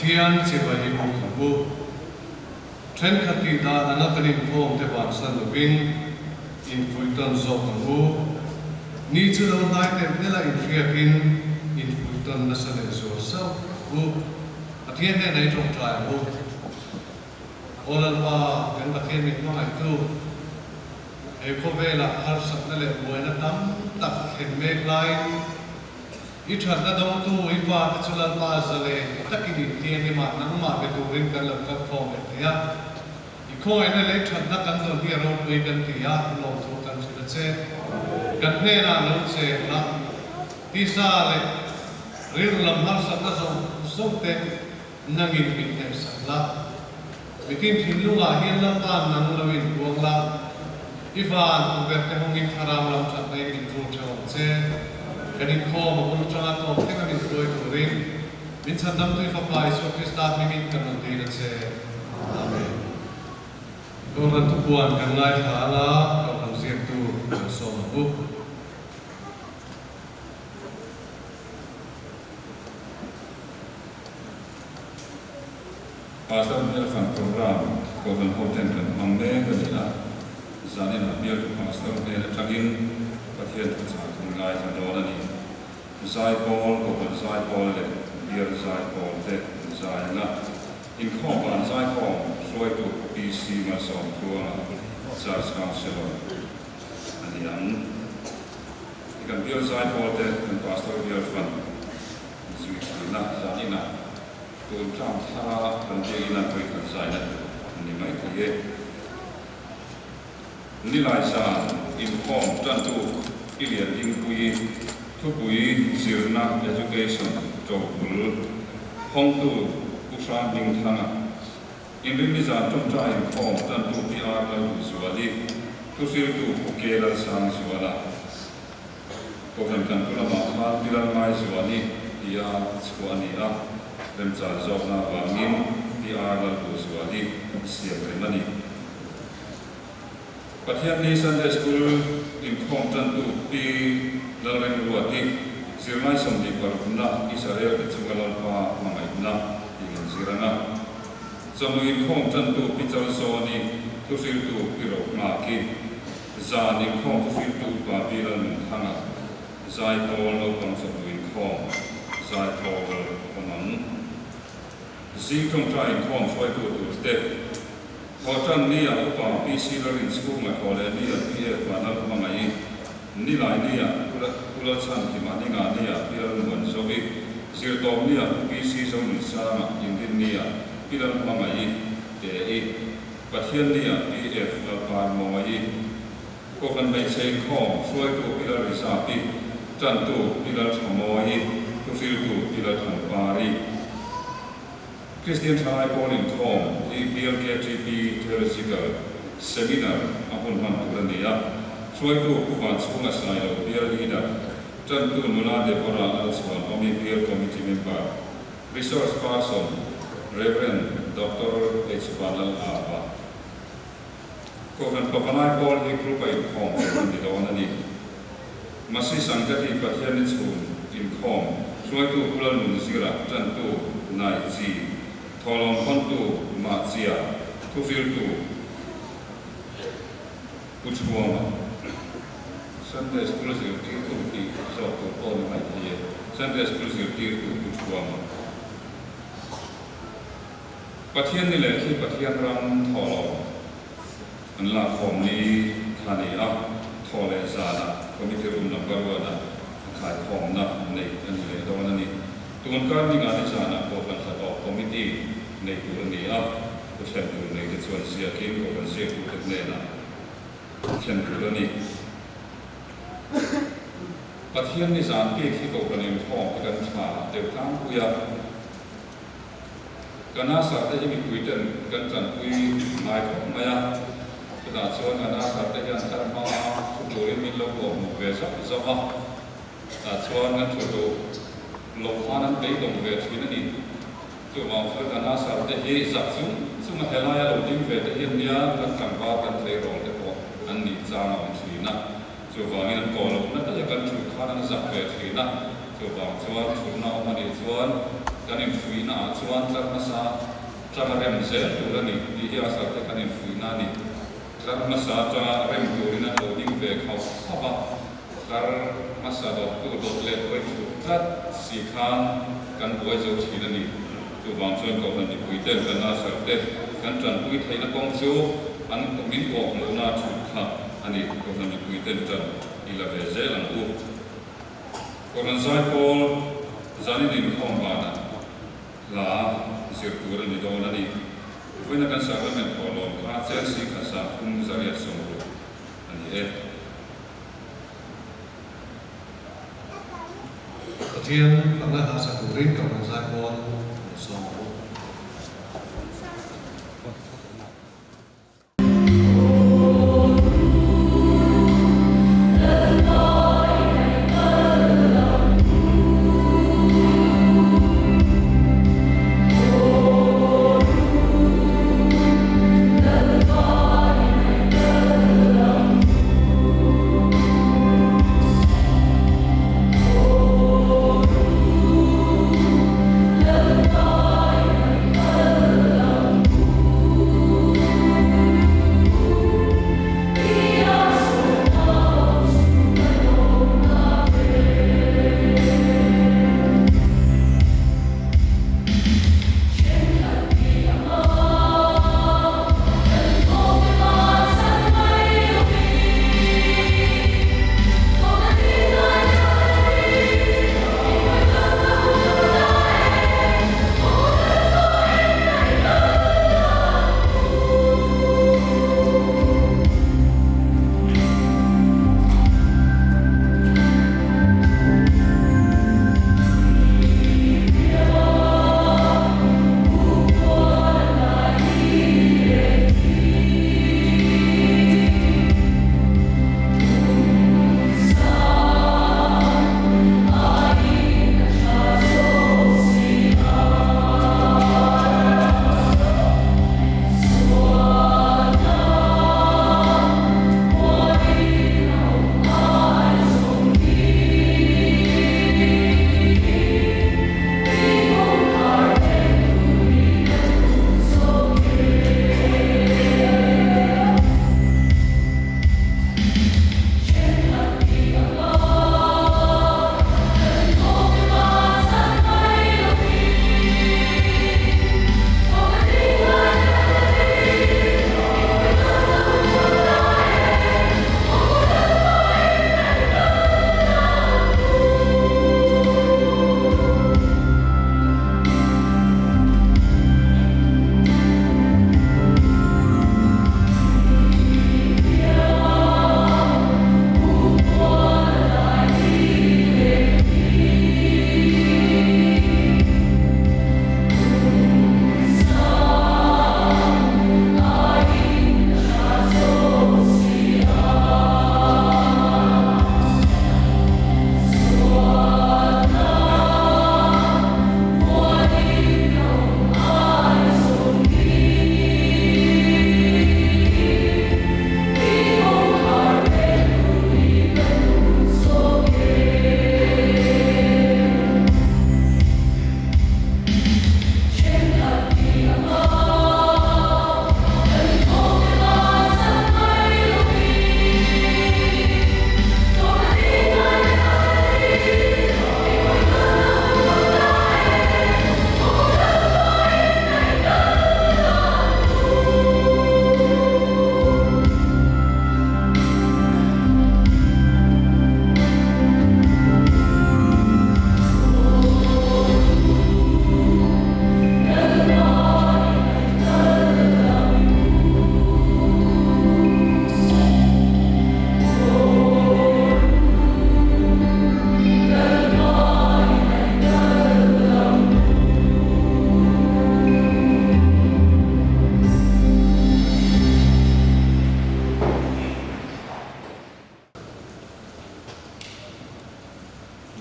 Pathian chibai i buk ang u. Thenkhat tih dan anga kan inkhawm te bansan lovin infuih tawn zawk ang u. Ni chu lo hnai telh telh a inhriakin infuih tawn nasa leh zual sauh ang u. Pathian hnenah i tawngtai ang u. Aw Lalpa, kan Pathian min hmangaihtu, he khawvelah harsatna leh buaina tam tak thlen mek laiin, I thatna dawngtu i fate chu Lalpa zalen takin intiang imah nangmah be turin kan lo kal khawm leh thei a. I khawngaihna leh thatna kan dawn hi a ropui kan ti a, lawmthu kan hrilh a che. Kan hnenah lo cheng la, tisa leh rilru lam harsatna zawng zawng te nangin min hnemsak la. Mitin thinlungah hian Lalpa nang lo inpuang la, i van tukverh te hawngin thlarau lam thatna in min thur theuh ang che. Kan inkhawm a bul tanga tawp thleng a min hruai turin min chhandamtu i Fapa Isua Krista hmingin kan rawn dil a che. Amen. Kohhran thupuan kan ngaithla anga Kohhran ziaktu kan sawm ang u. Pastor Hmelfan Program Kohhran hoten kan hmang mek a ni a, zaninah bialtu Pastor hnen atangin Pathian thuchah kan ngaithla dawn a ni. Zaipawl, Kohhran Zaipawl leh Bial Zaipawl te an zai ang a, inkhawm van zaikhawm hruaitu PC Malsawmtluanga Church Councillor a ni ang. Kan Bial Zaipawl te kan Pastor Bial Fund zui thlirna zaninah Tun tlang thara kan biakina vawikhat zaina tur a ni mai thei e. Nilai zan inkhawm tantu i lian dingpui thupui zirna education tobul hawngtu Pu Hrang Hmingthanga, Inrinni zan tawngtai inkhawm tantu Pi R Lalduhzuali, thuhriltu Pu K Lalsangzuala. Kohhran kan pu lamah khan Pi Lalngaizuali tia chhuah a ni a, remchan zawkna avangin Pi R Lalduhzuali siam rem a ni. Pathianni Sunday School inkhawm tantu Pi Lalrengruati zirlai 26na Israel te chunga Lalpa hmangaihna tih kan zir ang a. Chawhnu inkhawm tantu Pi Chalzawni thuhriltu Pi Rohmaki, Zan inkhawm thuhriltu upa Pi Lalnunthanga, Zaipawl naupang chawhnu inkhawm, Zaipawl awm ang. Zing tawngtai inkhawm hruaitu tur te, Thawhtan nia upa Pi Silarin chhunga thaw leh nia Pi Ef Vanlal Hmangaih, Nilai nia Pu Lalchhanhima Ninga nia Pi Lalmuan Zovi, Zirtawp nia Pu PC Zonunsanga Inrin nia Pi Lalhmangaih te-i. Pathian nia PF Lalpan Mawi, Kohhran Hmeichhe Inkhawm Hruaitu Pi Lalrizapi, Tantu Pi Lalthamawi, Thuhriltu Pi Lalthanpari, Kristian Thalai Pawl Inkhawm hi BLKTP Theological Seminar a hun hman tur a ni a, Hruaitu Pu Vanchhunga Sailo Bial Leader, Tantu Nula Deborah Lalchhuan Awmi Bial Committee Member, Resource Person, Rev. Doctor H. Vanlal Ava. Kohhran Pavalai Pawl hi group a inkhawm tur an ni dawn a ni. Masi Sangkati Pathian ni chhun inkhawm hruaitu Pu Lalnunzira, Tantu, Nai Chi, Thawhlawm Hawntu, Mah Chia, Thuhriltu, Pu Chhuama, Sunday School zirtirtu tih zawk tur pawh ni mai thei e. Sunday School zirtirtu Pu Chhuama. Pathian ni leh khi Pathian ram thaw lo an lakkhawm ni kha ni a, thaw leh zanah Committee Room number one ah a khaikhawmna neih a ni leh dawn a ni. Tun kar ninga ni zanah Kohhran Hlatawp Committee nei tur a ni a. Thu thlen tur nei te chuan ziakin Kohhran ziaktute hnenah thlen tur a ni. Pathian ni zan bik hi Kohhran inkhawm hi kan tha deuh tlangpui a. Kan asar te hi mipui ten kan tanpui ngai khawp mai a. Chutah chuan kan asar te hian kan hma thu turin min lo kawh hmuh ve zauh zauh a. Tah chuan kan thu duh loh khan an beidawng ve thin a ni. Chuvang chuan kan asar te hi zak chung chung a helaia lo ding ve te hian nia kan tlangval kan tleirawl te pawh an nih chang a awm thin a. Chuvangin an kawh lohna daih a kan thut khan an zak ve thin a. Chuvang chuan thutna awm a nih chuan kan infuihna ah chuan tlar hmasa tanga rem zel tur a ni tih hi Asar te kan infuihna a ni. Tlar hmasa atanga rem turin an lo ding ve khauh khauh a, tlar hmasa dawttu dawt leh pawi thut tlat si khan kan buai zo thin a ni. Chuvang chuan Kohhran mipui ten kan Asar te kan tanpui theihna kawng chu an min kawhhmuhna thut kha a ni. Kohhran mipui ten tan i la ve zel ang u. Kohhran Zaipawl zanin inkhawm banah hla zir tur a ni dawn a ni. Vawiina kan Sacrament thawhlawm kha Chelsea kha 360 a ni e. Pathian fakna hla sa turin Kohhran Zaipawl lo sawm ang u.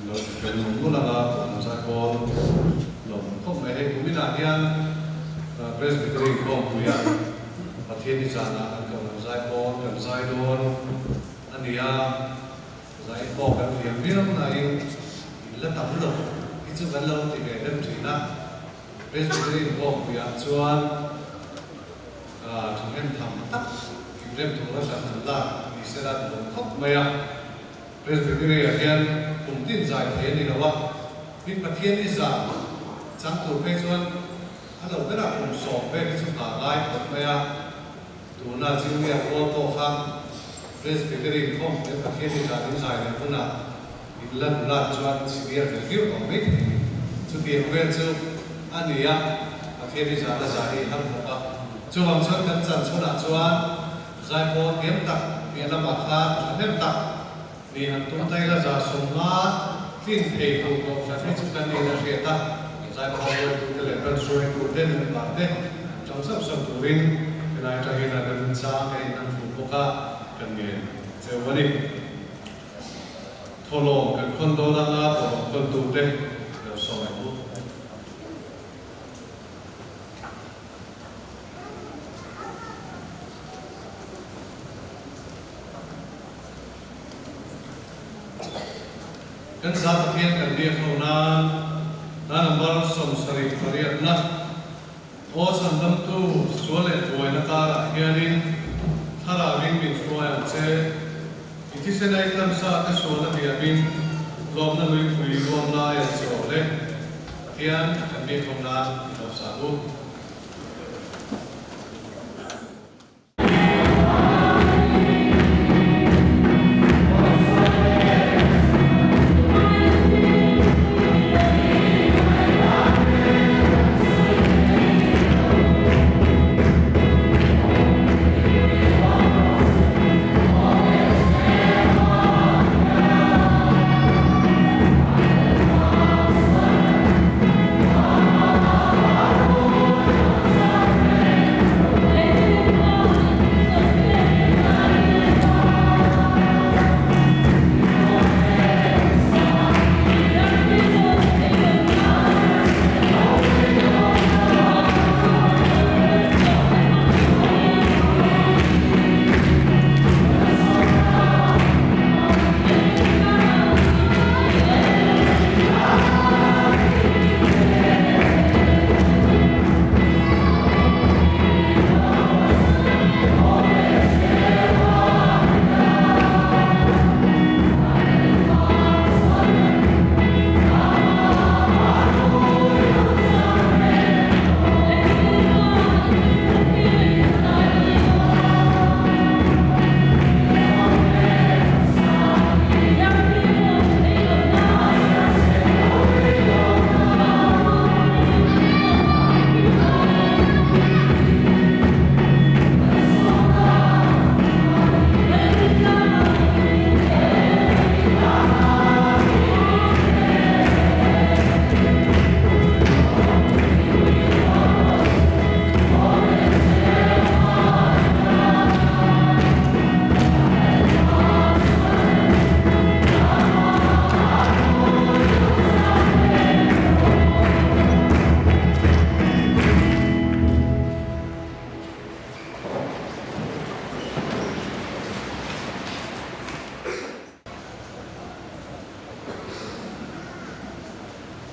Lo fel nung ngun anga Kohhran Zaipawl lo hmu khawp mai. Hei kuminah hian Presbytery Khawmpuia Pathianni zanah kan Kohhran Zaipawl kan zai dawn a ni a, zai pawh kan thiam viau nain in la tam lo hi chu kan lo ti ve dem thin a. Presbytery inkhawmpuiah chuan thahnem tham tak inrem tura hran an lak ni sela ti awm khawp mai a. Presbytery-ah hian kum tin zai thei a ni lo a, tin Pathian i zah chang tur phei chuan a lo berah kum sawm vel hi chu hna ngai khawp mai a. Tuna Junior Pawl pawh kha Presbytery inkhawmpuia Pathian i zah in zai leh hunah in la nulat chuan chhibiar ve viau tawh mai thei. Chutiang vel chu a ni a, Pathian i zahna zah hi har khawp a. Chuvang chuan kan chan chhunah chuan Zaipawl thiam tak piah lamah khan thahnem tak ni han tum ta ila 150 tlin thei tur kohhran hi chu kan niin a hriat a, Zaipawl hruaitute leh ran hruaitute nupa te tang sauh sauh turin helai atangin a remchang ka inhlan fuh bawk a, kan ngen cheu a ni. Thawhlawm kan khawn dawn anga thawhlawm khawntute lo sawi ang u. Kan za Pathian kan biak ho nan hla number 78 na Aw Chhandamtu sual leh buaina karah hianin thlarauin min hruai ang che. I thisen a i tamsa te sualna diamin lawmna luipui luang lai an chawl e. Pathian kan biak ho nan i lo sa u.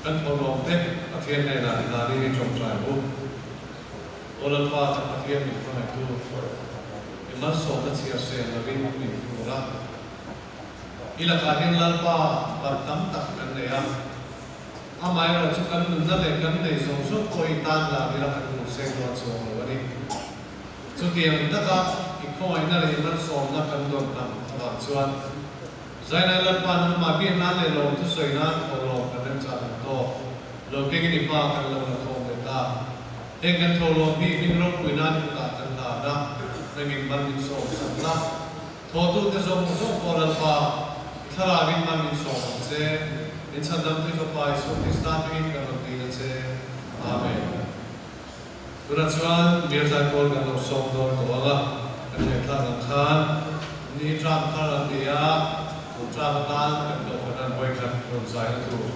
Kan thawhlawm te Pathian hnenah hnanin i tawngtai u. Aw Lalpa kan Pathian min hmangaihtu, i malsawmna chhiar sel lovin min phur a. I lakah hian Lalpa bar tam tak kan nei a. Amaherawh chu kan nunna leh kan nei zawng zawng pawh hi tan lah ila kan hmu seng dawn chuang lo a ni. Chutiang taka i khawngaihna leh i malsawmna kan dawn tam avang chuan Zainai Lalpa nangmah biak nan leh lawm thusawi nan thawhlawm kan remchah ang tawk lo kengin i hma kan lo la khawm leh ta. Heng kan thawhlawm hi hming ropui nan i kutah kan hlan a, nangin man min sawm sak la. Thawhtute zawng zawng pawh Lalpa, i thlarauin man min sawm ang che, min chhandam tui Fapa Isua Krista hmingin kan rawn dil a che. Amen. Tunah chuan Mirzai pawl kan lo sawm dawn tawh ang a, kan ngaihthlak ang khan ni tram thar an ni a, tun tram atan kan kohhran an vawikhat rawn zaina tur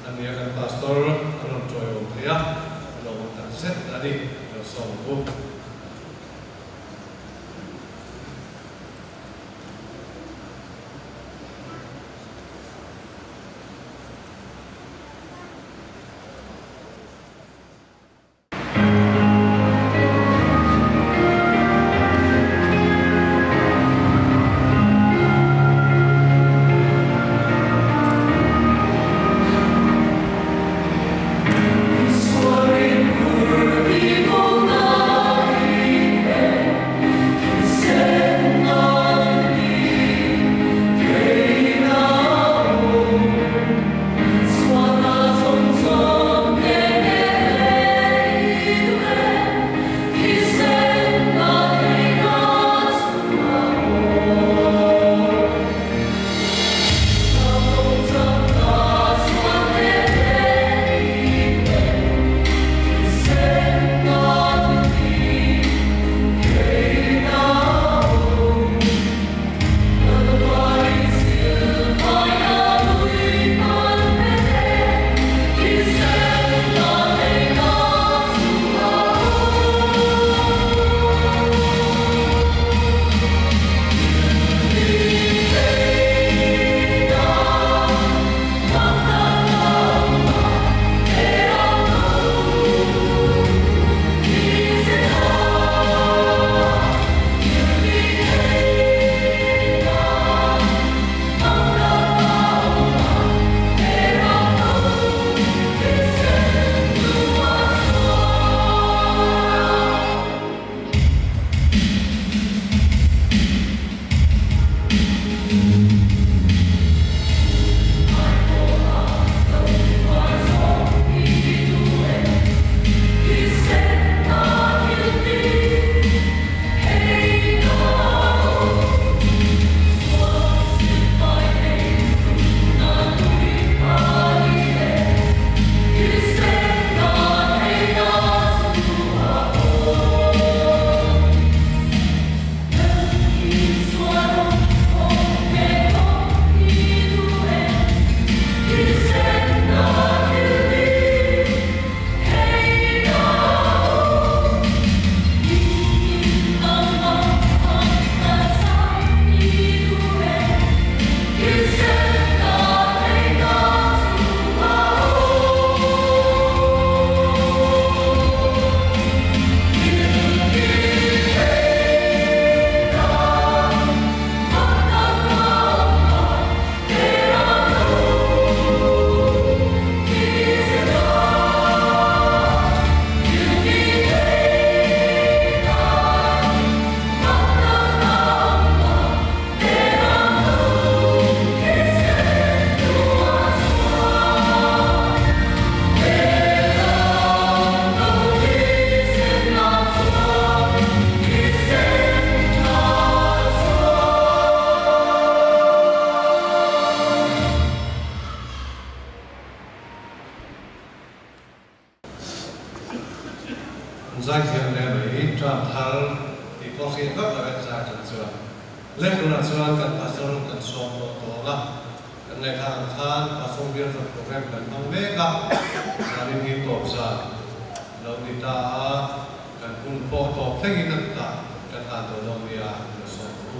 a ni a, kan pastor a rawn tawiawm thei a, a lawmawm tak zet a ni, lo sawm ang u. Leh tunah chuan kan Pastor kan sawm tawh tawh ang a, kan ngaihthla ang khan Pastor bial fat program kan hmang mek a, zanin hi tawp zan lo ni ta a, kan hun pawh tawp thlengin a kutah kan hlan tawh dawn nia an lo sawm tawh u.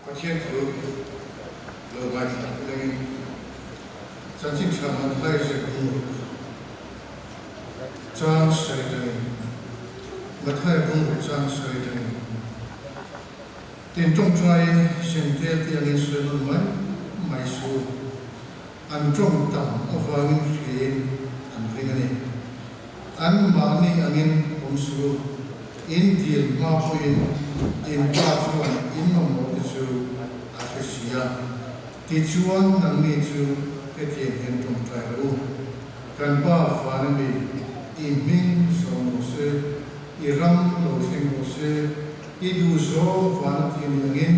Pathian thu lo ngaithla lengin chanchin tha man hlai zir hnu chang sawi tangin Mathai bung chang sawi tangin tin tawngtai sem tel te angin sawi nawn mai mai su an tawng tam avangin hriin an ring a ni. An mahni angin awm su, in dil hma pawhin in pa chuan in mamawh te chu a hre si a. Tichuan nangni chu hetiang hian tawngtai rawh u, Kan Pa van a mi, i hming zawm rawh se, i ram lo thleng rawh se, i duh zawng van a ti ni angin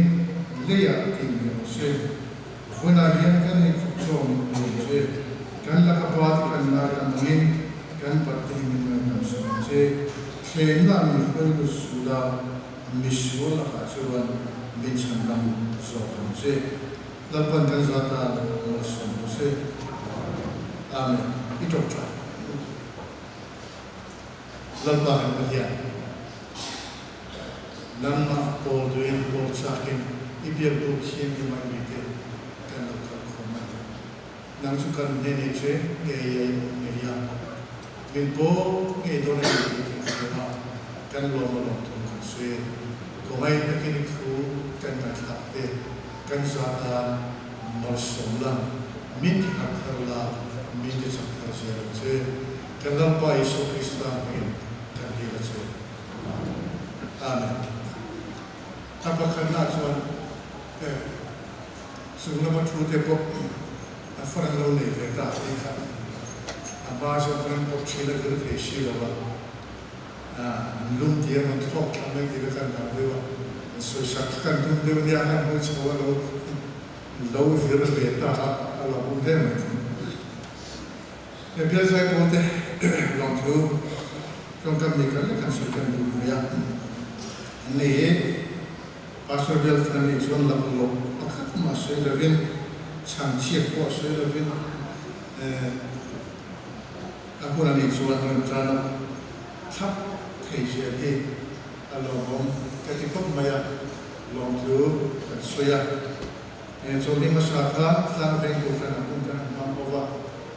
leiah ti ni rawh se. Vawiinah hian kan ei khawp chaw min pe ang che. Kan laka pa te kan ngaidam angin kan pat te hi min ngaidam sak ang che. Thlenna min hruai lut sul a, misual lakah chuan min chhandam zawk ang che. Lalpan kan za tan malsawm rawh se. Amen. I tawngtai. Lalpa kan Pathian. Nangmah pawl duhin pawl chakin i biakbuk thianghlim ah mite kan lo kal khawm a ni. Nang chu kan hnen i che ngei a i awm ngei a, min pawl ngei dawn a ni tih kan hria a, kan lawm a lawm thung kan sawi e. Kawngaiin takin i thu kan ngaihthlak te kan za tan malsawm la, min ti harh thar la, min ti chak thar zel ang che. Kan Lalpa Isua Krista hmingin kan dil a che. Amen. A pakhatna chuan he chung lama thu te pawh a far an lo nei ve ta tih kha a hma zawk ram pawh thil a vil thei si lo a, an lum tih a rawn thlawk thla mai tih kha kan hlau deuh a, an sawisak kha kan tum deuh nia khan hawi chho a lo lo vir ve ta a, a lo awm hle mai. He bial zaipawl te lawmthu tawngkam ni kal lek han sawi kan duh ve a. An nei hi Pastor bial fan nih chuan laklawh pakhat mah sawi lovin, chhangchhiat pawh sawi lovin a hun a nih chuan rawn tan a thlap thei zel hi a lawmawm ka ti khawp mai a, lawmthu kan sawi a. He chawlhni hmasa kha tlang veng tur khan an hun kan han hmang ho va,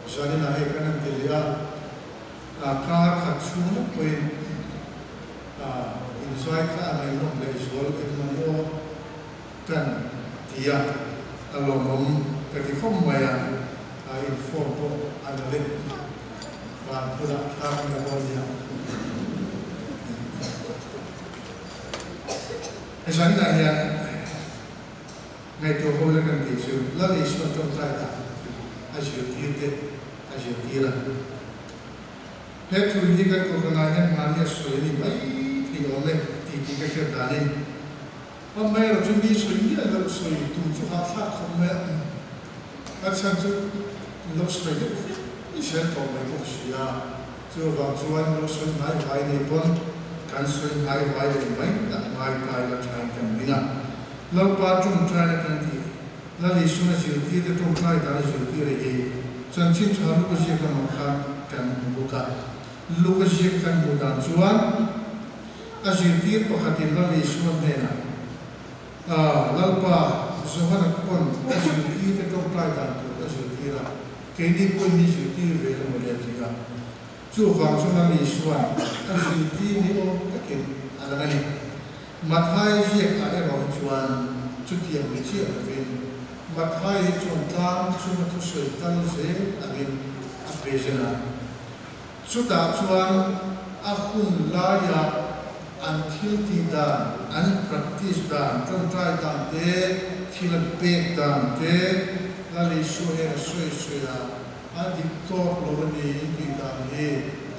zaninah hei kan han ti leh a, a kar khat chhung lek pawhin a inzai kha a ngaihnawm leh zual engmah aw kan ti a, a lawmawm ka ti khawp mai a, a inform pawh a la lek van phunah thlak na dawn nia. He zaninah hian. Ngaihtuah ho la kan tih chu Lal Isua tawngtai dan a zirtir te a zirtir a. He thu hi kan Kohhranah hian mahni a sawi a ni mai thei awm e tih tih ka hriat danin amaherawh chu mi sawi miah loh sawi tum chu hahthlak khawp mai a, a chhan chu lo sawi deuh vek i zel tawh mai bawk si a, chuvang chuan lo sawi hnai vai nei pawn kan sawi hnai vai leh mai tak ngai tai la thain kan ring a. Lalpa tawngtaina kan tih, Lal Isua zirtirte tawngtai dan a zirtir a hi chanchin tha Luka ziak lamah khan kan hmu bawk a. Luka ziak kan hmuh dan chuan a zirtir pakhatin Lal Isua hnenah, Lalpa, Johana pawn a zirtirte tawngtai dan tur a zirtir a, keini pawhin min zirtir ve emaw le a ti a. Chuvang chu Lal Isua'n a zirtir ni awm takin a lang a ni. Mathai ziakah erawh hi chuan chutiang ni chiah lovin Mathai hi chuan tlang chunga thusawi kal zel angin a present a. Chutah chuan a hun laia an thil tih dan, an practice dan, tawngtai dan te, thil an pek dan te Lal Isua hian a sawi sawi a, a dik tawk lo a ni in tih dan hi,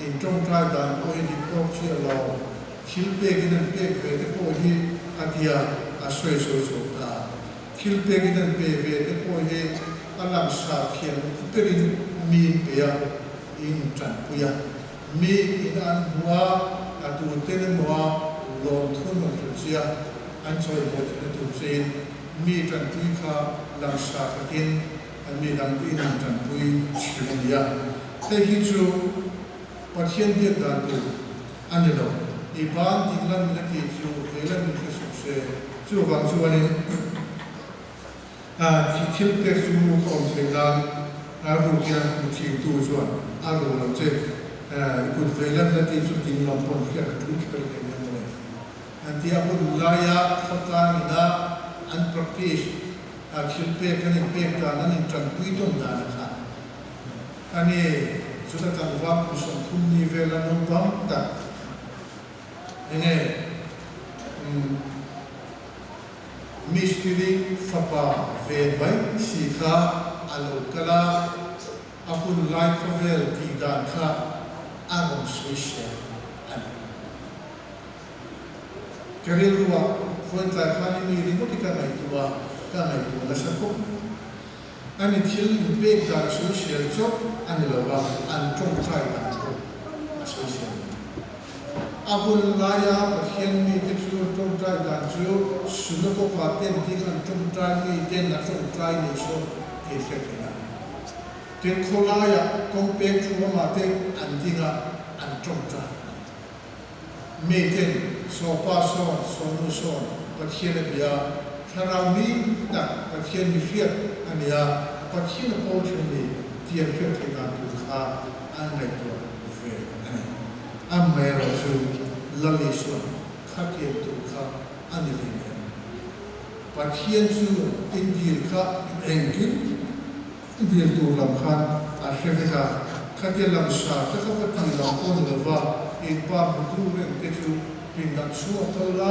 in tawngtai dan pawh hi dik tawk chiah lo. Thil pekin an pek ve te pawh hi a tia a sawi chho chho ta. Thil pekin an pe ve te pawh hi a langsar thiam berin mi in pe a, in tanpui a. Mi in an hmu a, a tu ten emaw a lawmthu an rawn hrilh che a, an chawimawi theihna tur chein mi tanpui kha langsar takin an mi dangte in an tanpui thin a ni a. Hei hi chu Pathian biak dan tur a ni lo. I ban ding lam in a tih chu vei lam in hre suh se. Chuvang chuanin Thi thil pek chu ka awm theih nan a ruk hian hmu thintu chuan a ru lo che. I kut vei lam la tih chu ding lam pawn hriat a tul kher hle nia mawle. An ti a hun laia khawtlang ina an practice a thil pek an in pek dan an in tanpui tawn dan a kha a ni. Chuta tlangval kum 30 ni vela naupang tak enge umm. Mistiri fapa ve mai si kha a lo kal a, a hun lai khawvel tih dan kha a rawn sawi hriat a ni. Ka rilruah vawiin tlai khan i mi ringawt hi ka ngaihtuah a, ka ngaihtuah nasa khawp mai. A ni thil inpek dan sawi hriat chauh a ni lo va, an tawngtai dan pawh a sawi hriat a ni. A hun laia Pathian mite chu tawngtai dan chu synagogue-ah ten ding an tawngtai mi ten a tawngtai nei sawn tih hriat theih a. Tin, khawlaiah kawng peng thuamah te an ding a, an tawngtai a ni. Mi ten saw pa sawn, saw nu sawn Pathian a bia, thlarau mi tak Pathian mi hriat a ni a, Pathian a pawl then ni tih an hriat theih dan tur kha an ngaihtuah ve a ni. Amaherawhchu Lal Isuan khatiang tur kha a ni hlei nen. Pathian chu in dil kha engkim dil tur lam khan a hre vek a, khatia langsar taka va ti lam pawh ni lova in pa hmutu reng te chu pindan chhuak kal la,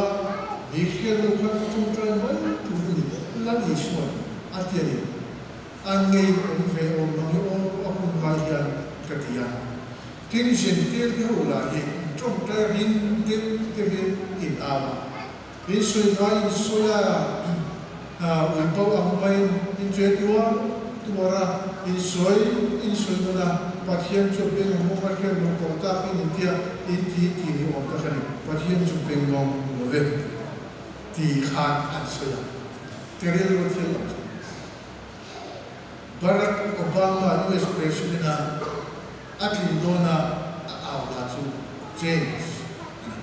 mi hriat lo khan ka tawngtai mai tur a ni, Lal Isuan a ti a ni. A ngei awm ve awm mang hi aw a hun lai hian ka ti a. Tin, Zentel te ho lah hi tawngtai rin deuh deuhin in au a. In sawi ngai in sawi a, ui bo ang maiin in che tuar tuar a, in sawi in sawi nawn a, Pathian chu beng a mawng a hriat lo ko tak in intia in ti ti ni awm tak a ni. Pathian chu beng mawng lo ve ti khan an sawi a. Ka rilru thil lo chu. Barack Obama US President a a tlin dawna a au dan chu change a ni.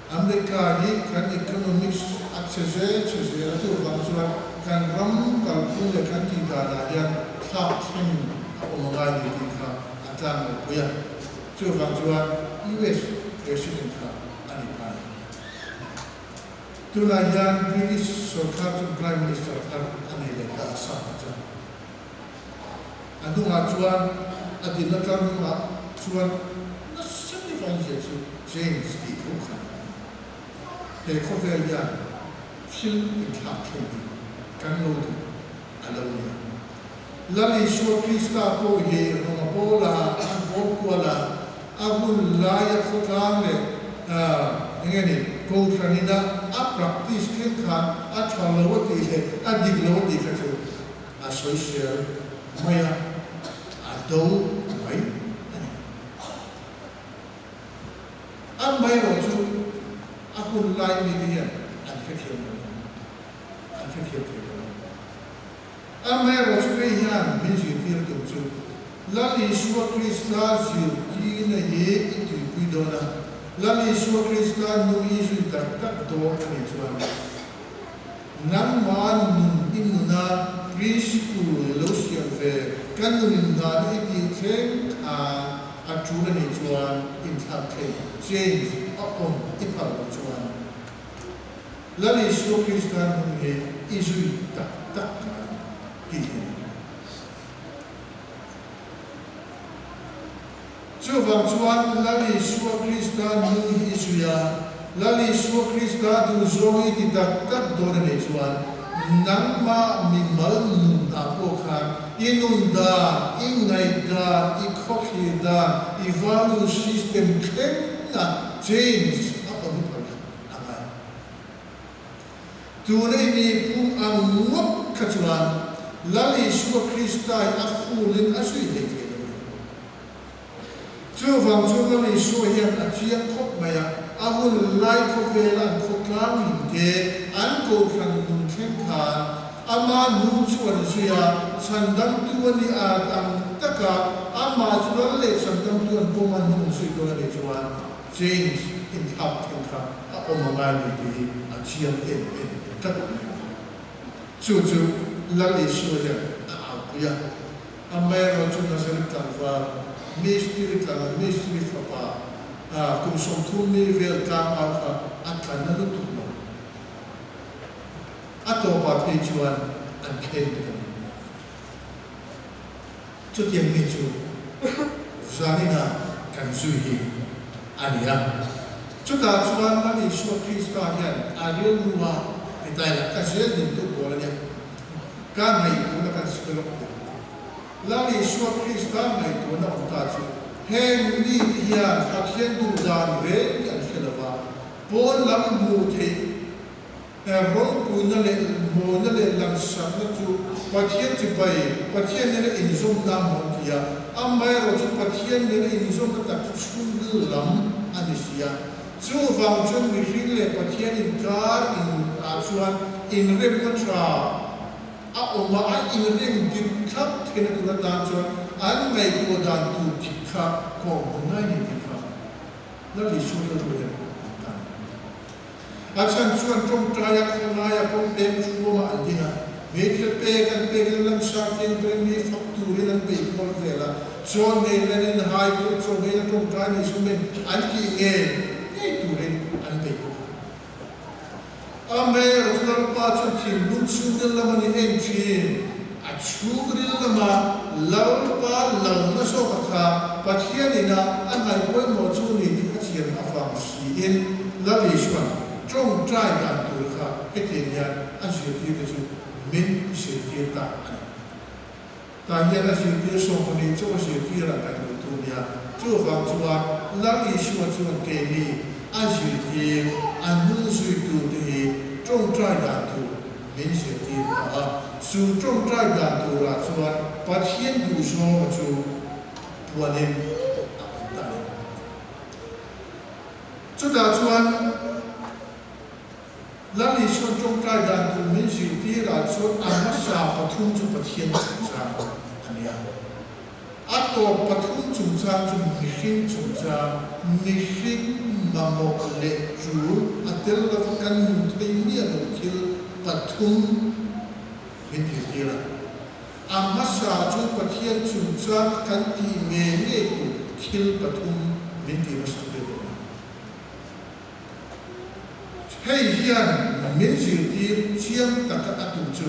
America hi kan economics a chhe zel chhe zel a chuvang chuan kan ram kalphung leh kan tih danah hian thlak thleng a awm a ngai ni tih kha a tlang lo pui a. Chuvang chuan US President kha a ni ta a ni. Tunah hian British sorkar chu Prime Minister thar a nei leh ta a sa ta chuan. A hnungah chuan a dinna tlar hnungah chuan nasa deuh an ziah chu James tih tho khan a ni. He khawvel hian thil inthlak thleng duh kan lo duh a lo ni a. Lal Isua Krista pawh hi rawng a pawl a, an vawn kual a, a hun laia khawtlang leh eng nge ni, Kohhran ina a practice thleng khan a tha lo a tih leh a dik lo a tih kha chu a sawisel mai a, a do mai a ni. Amaherawhchu a hun lai mite hian an hrethiam lo a, an hrethiam thei lo a. Amaherawhchu hei hian min zirtir tum chu Lal Isua Krista zirtirna hi i tuipui dawn a, Lal Isua Krista nu i zui tak tak dawn a nih chuan nangmah nun i nuna principle lo siam ve ka nun dan i tih thleng khan a tul a nih chuan inthlak thei change a awm i phal loh chuan Lal Isua Krista hnung hi i zui tak tak ngai tih hi a ni. Chuvang chuan Lal Isua Krista hnung hi i zui a, Lal Isua Krista duhzawng i ti tak tak dawn a nih chuan nangmah mimal nunah pawh khan i nun dan, i ngaih dan, i khawthlir dan, i value system thleng a change a awm phal kha. a ngai. Tuna i mipum ang ngawt kha chuan Lal Isua Kristai a fulin a zui hlei thei lo a ni. Chuvang chu Lal Isua hian a chiang khawp mai a. A hun lai khawvela an khawtlang nun te, an kohhran nun thleng khan ama hnung chu an zui a, chhandamtu a nih at ang taka amah chu ral leh chhandamtu an pawm an hnung zui dawn a nih chuan change inthlak thleng kha a awm a ngai ni tih hi a chiang em em tlat mai a. Chu chu Lal Isua hian a aupui a. Amaherawhchu chu Nazareth tlangval, mistiri tlang, mistiri fapa, kum 30 mi vel tlangau kha a tla na lutuk lo. A tawpah phei chuan an khen ta ni. Chutiang mi chu zanina kan zui hi a ni a. Chutah chuan Lal Isua Krista hian a rilrua ti ta ila, ka zel dintu pawl a nia. Ka ngaihtuahna kan sawi lawk teh. Lal Isua Krista ngaihtuahna awm ta chu heng mite hian Pathian duh dan reng hi an hre lo va, pawn lam hmuh theih rawngpuina leh mawina leh langsakna chu Pathian chibai, Pathian nena inzawmna a hmuh an ti a, amaherawh chu Pathian nena inzawmna tak chu chhungril lam a ni si a. Chuvang chuan mihring leh Pathian inkar in ah chuan inremna tha a awm a, an inrem dik thlap theihna tur atan chuan an ngaihtuah dan tur dik kha kawng hmu ngai ni tih kha Lal Isua rilru hian an tan a. A chhan chuan tawngtaia khawlaia kawng peng thuamah an ding a, meithil pek an pek in langsar thiang ber mi fak turin an beih kual vel a, Chaw nei len in hai tur chaw ngei na tawngtai nei sum in an tih ngei ngei turin an bei bawk a. Amen chu Lalpa chuan thinlung chhungril lama ni en thin. A chhungril lama Lalpa lalna zawka kha Pathian ina a ngaih pawimawh chu ni tih a chian avang siin Lal Isuan tawngtai dan tur kha hetiang hian a zirtirte chu min zirtir ta a ni. Tah hian a zirtir 12 chu a zirtir a ngaih loh tur nia. Chuvang chuan Lal Isua chuan keini a zirtir, a hnung zuitute hi tawngtai dan tur min zirtir ta a. Chu tawngtai dan turah chuan Pathian duhzawnga chu puanin a awm ta a ni. Chutah chuan. Lal Isuan tawngtai dan tur min zirtirah chuan a hmasa pathum chu Pathian chungchang a ni a. A tawp pathum chungchang chu mihring chungchang, mihring mamawh leh tul a tel lova kan nun thei miah lo thil pathum min zirtir a. A hmasa chu Pathian chungchang a kan tih ngei ngei tur thil pathum min ti hmasa ve bawk a. Hei hian min zirtir chiang taka a tum chu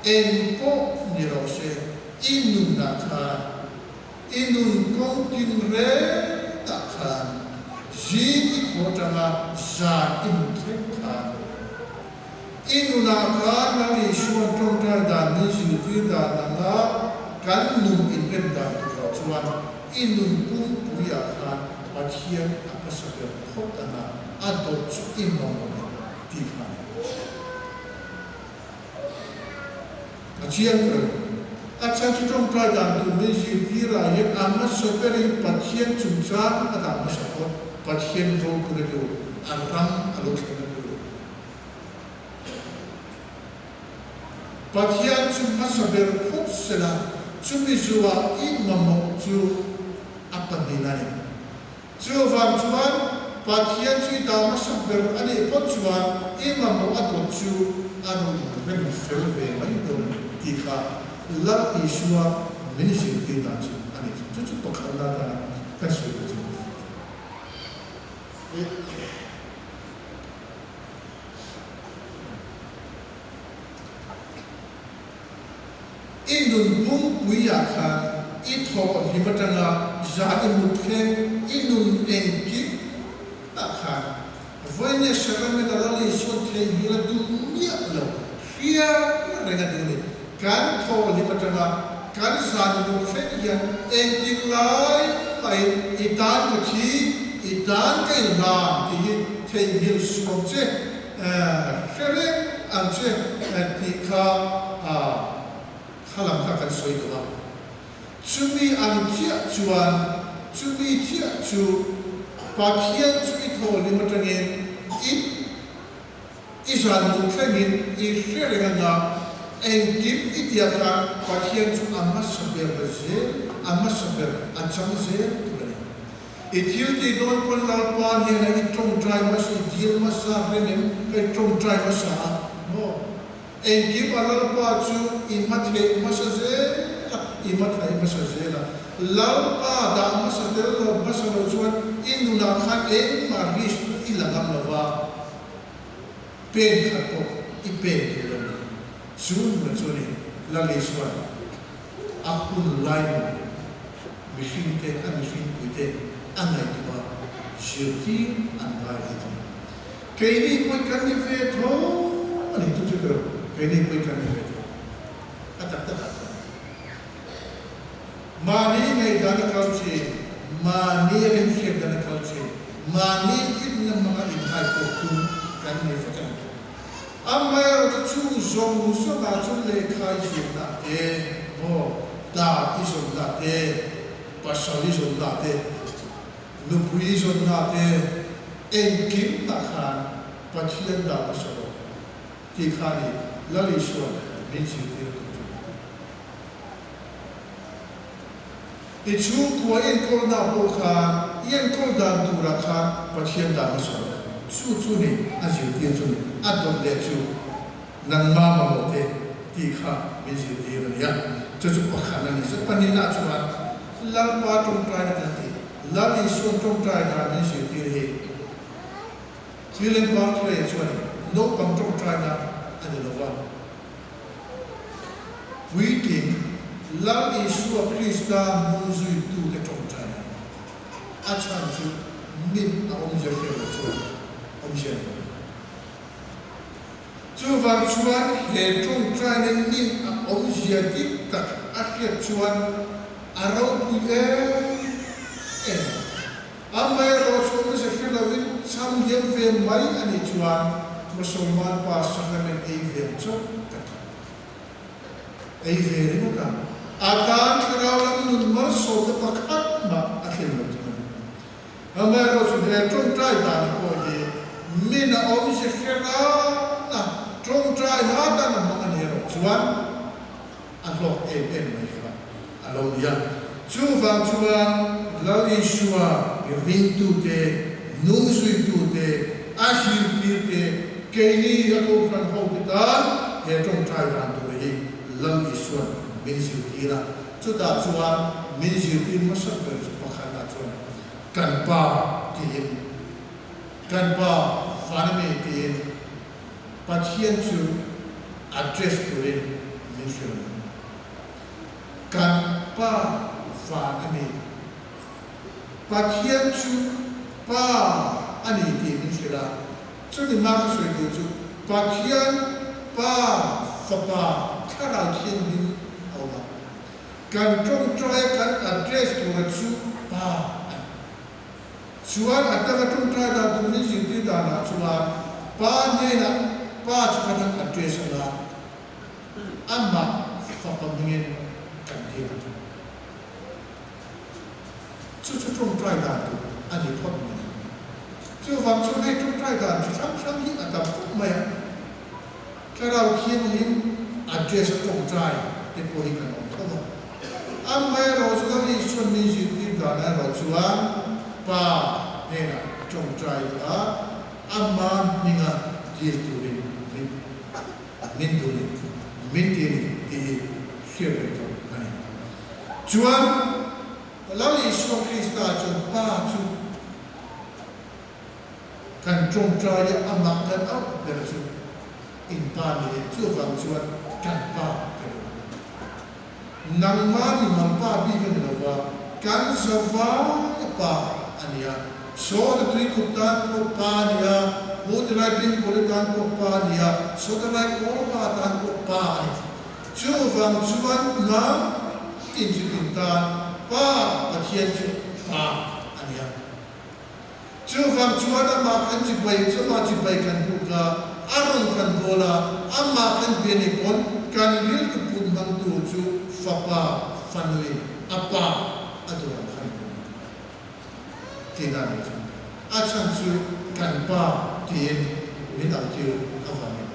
eng pawh ni rawh se, i nunah khan, i nun kawng tin rengah khan, zing i thaw atanga zan i hmu thleng khan, i nunah khan Lal Isuan tawngtai dan min zirtir dan anga kan nun inrem dan turah chuan i nun pumpuiah khan Pathian a hmasa ber phawt anga a dawt chu i mamawh em tih kha a ni. A chiang ber. A chhan chu tawngtai dan tur min zirtirah hian a hmasa berin Pathian chungchang a dah hmasa phawt, Pathian ropuina tur, a ram a lo thlenna tur. Pathian chu hmasa ber phawt sela, chumi zuah i mamawh chu a pahnih a ni. Chuvang chuan Pathian chu i dah hmasa ber a nih phawt chuan i mamawh a dawt chu a rawn rem fel ve mai dawn tih kha Lal Isua min zirtir dan chu a ni. Chu chu pakhatna atana kan sawi ve chu a ni. I nun pumpuiah khan i thawh hlim atanga zan i mut thleng i nun engkim ah khan vawinia Sacrament a Lal Isuan theihnghilh a duh miah lo hria reng a duh a ni. Kan thawh hlim atanga kan zan i mut thleng hian engtik lai mahin i tan ka thi, i tan ka inhlan tih hi theihnghilh suam che. Hre reng ang che tih kha kha lam kha kan sawi tawh a. Chumi ang chiah chuan chumi chiah chu Pathian chu i thaw hlim atangin i i zan mut thlengin i hre reng anga, engkim i tia khan Pathian chu a hmasa ber zel, a hmasa ber a chang zel tur a ni. I thil tih dawn pawn Lalpa hnenah i tawngtai hmasa, i dil hmasa reng em? Ka i tawngtai hmasa a maw? Engkim a Lalpa chu i hma theih hmasa zel a, i hma thaih hmasa zel a. Lalpa dah hmasa tel lo hmasa lo chuan i nunah khan engmah risk i la ngam lo va, pen khat pawh i pen thei lo ni. Chu nunah chuan i Lal Isuan a hun lai nun mihringte, a mihringpuite a ngaihtuah a, zirtir an ngai a ti. Keini pawh kan ni ve tho a ni, chu chu ka lo, keini pawh kan ni ve tho a tak takah chuan. Mahni ngaihdan a kal thin, mahni rinhriat dan a kal thin, mahni fitna hmanga inhai pawh tum kan ni vek a ni. Amaherawhchu chung zawng zawngah chuan lehkha i zirna te, maw, dan i zawnna te, pasal i zawnna te, nupui i zawnna te, engkim ah khan Pathian dan a sawi lo tih kha ni Lal Isua'n min zirtir tur chu. I chhungkua i enkawlna pawh khan i enkawl dan turah khan Pathian dan a sawi lo. Chu chu ni a zirtir chu ni, a dawt leh chu nangma mamawh te tih kha min zirtir a nia. Chu chu pakhat a ni. Chu pahnihna chuan Lalpa tawngtaina kan ti. Lal Isuan tawngtai dan min zirtir hi William Barclay chuan naupang tawngtaina a ni lo va. Puitling, Lal Isua Krista hnungzuitute tawngtaina a chhan chu min a awmzia hriat loh chuan awmzia a ni lo. Chuvang chuan he tawngtaina min a awmzia dik tak a hriat chuan a ropui em em a. Amaherawhchu awmzia hre lovin chhang liam ve mai a nih chuan Mosolman pa sacrament ei ve ang chauh ka ti. Ei ve ringawt a, a tan thlarau lam nun malsawmna pakhat mah a thlen lo thung a ni. Amaherawhchu he tawngtai dan pawh hi min a awmzia hre rana tawngtai na atan a hmang a ni erawh chuan a hlawk em em mai kha a lo ni a. Chuvang chuan Lal Isua ringtute, nungzuitute, a zirtirte, keini a kohhran hote tan he tawngtai dan tur hi Lal Isua'n min zirtir a. Chutah chuan min zirtir hmasa ber chu pakhatah chuan kan Pa tiin, kan Pa Vanami tiin Pathian chu address turin min hrilh a ni. Kan Pa van a ni. Pathian chu Pa a ni tih min hrilh a. Chumi hma ka sawi duh chu Pathian Pa Fapa Thlarau Thianghlim a awm a. Kan tawngtai kan address tura chu Pa a ni. Chuan a taka tawngtai dan tur min zirtir danah chuan Pa hnenah Pa chu kan han address ang a, amah Fapa hmingin kan dil ang. Chu chu tawngtai dan tur a ni phawt mai. Chuvang chuan hei tawngtai dan chi hrang hrang hi a tam khawp mai a. Thlarau Thianghlim address a tawngtai te pawh hi kan awm tho a. Amaherawhchu Lal Isuan min zirtir dan erawh chuan Pa hnenah tawngtai a, ama hminga dil turin min min duh ni, min ti ni tih hi hriat reng tawh a ni. Chuan Lal Isua Krista chuan Pa chu kan tawngtai a, amah kan auh ber chu in Pa ni e, chuvang chuan kan Pa ka ni. Nangma ni mang pa bik a ni lo va, kan zavai pa a ni a. Sawta tuikuk tan pawh pa a ni a, Hutilai Pinkawli tan pawh pa a ni a, Sawtalai Kawlpa tan pawh pa a ni. Chuvang chuan nang inchitin tan Pa Pathian chu pa a ni a. Chuvang chuan amah kan chibai chawma chibai kan buk a, a rawn kan bawl a, amah kan bia ni pawn kan rilru put hmangtu chu fapa fanui a pa a duh ang khan a awm tihna a nih chu. A chhan chu kan Pa tiin min autir avangin.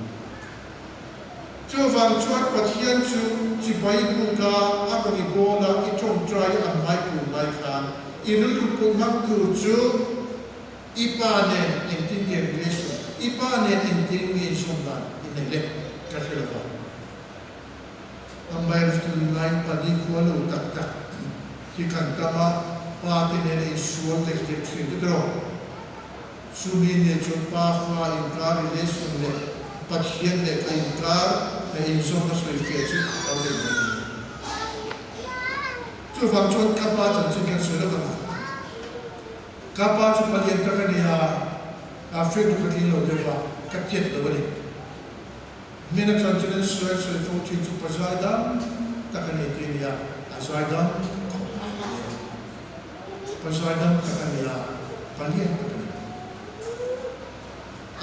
Chuvang chuan Pathian chu chibai buka a rawn i bawla i tawngtai ang ngai tur lai khan i rilru put hmang tur chu i pa nen engtin nge relation, i pa nen engtin nge inzawm dan i nei le ka hre lo va. Amaherawhchu tunlaiin pa nikhua lo tak tak hi kan tam a, pa te nen a insual lek lek thin te tawh. Chumi nen chuan pa fa inkar relation leh Pathian leh ka inkar ka inzawmna sawi fiah chu a lo nei mai a ni. Chuvang chuan ka pa chanchin kan sawi lawk ang a. Ka pa chu palian tak a ni a, a friend chu ka tling lo deuh va, ka tiat lo a ni. Hmena chanchin an sawi sawi fo thin chu pa zai dam tak a ni tih a ni a, a zai dam khawp mai a ni. Pa zai dam tak a ni a, pa lian tak a ni.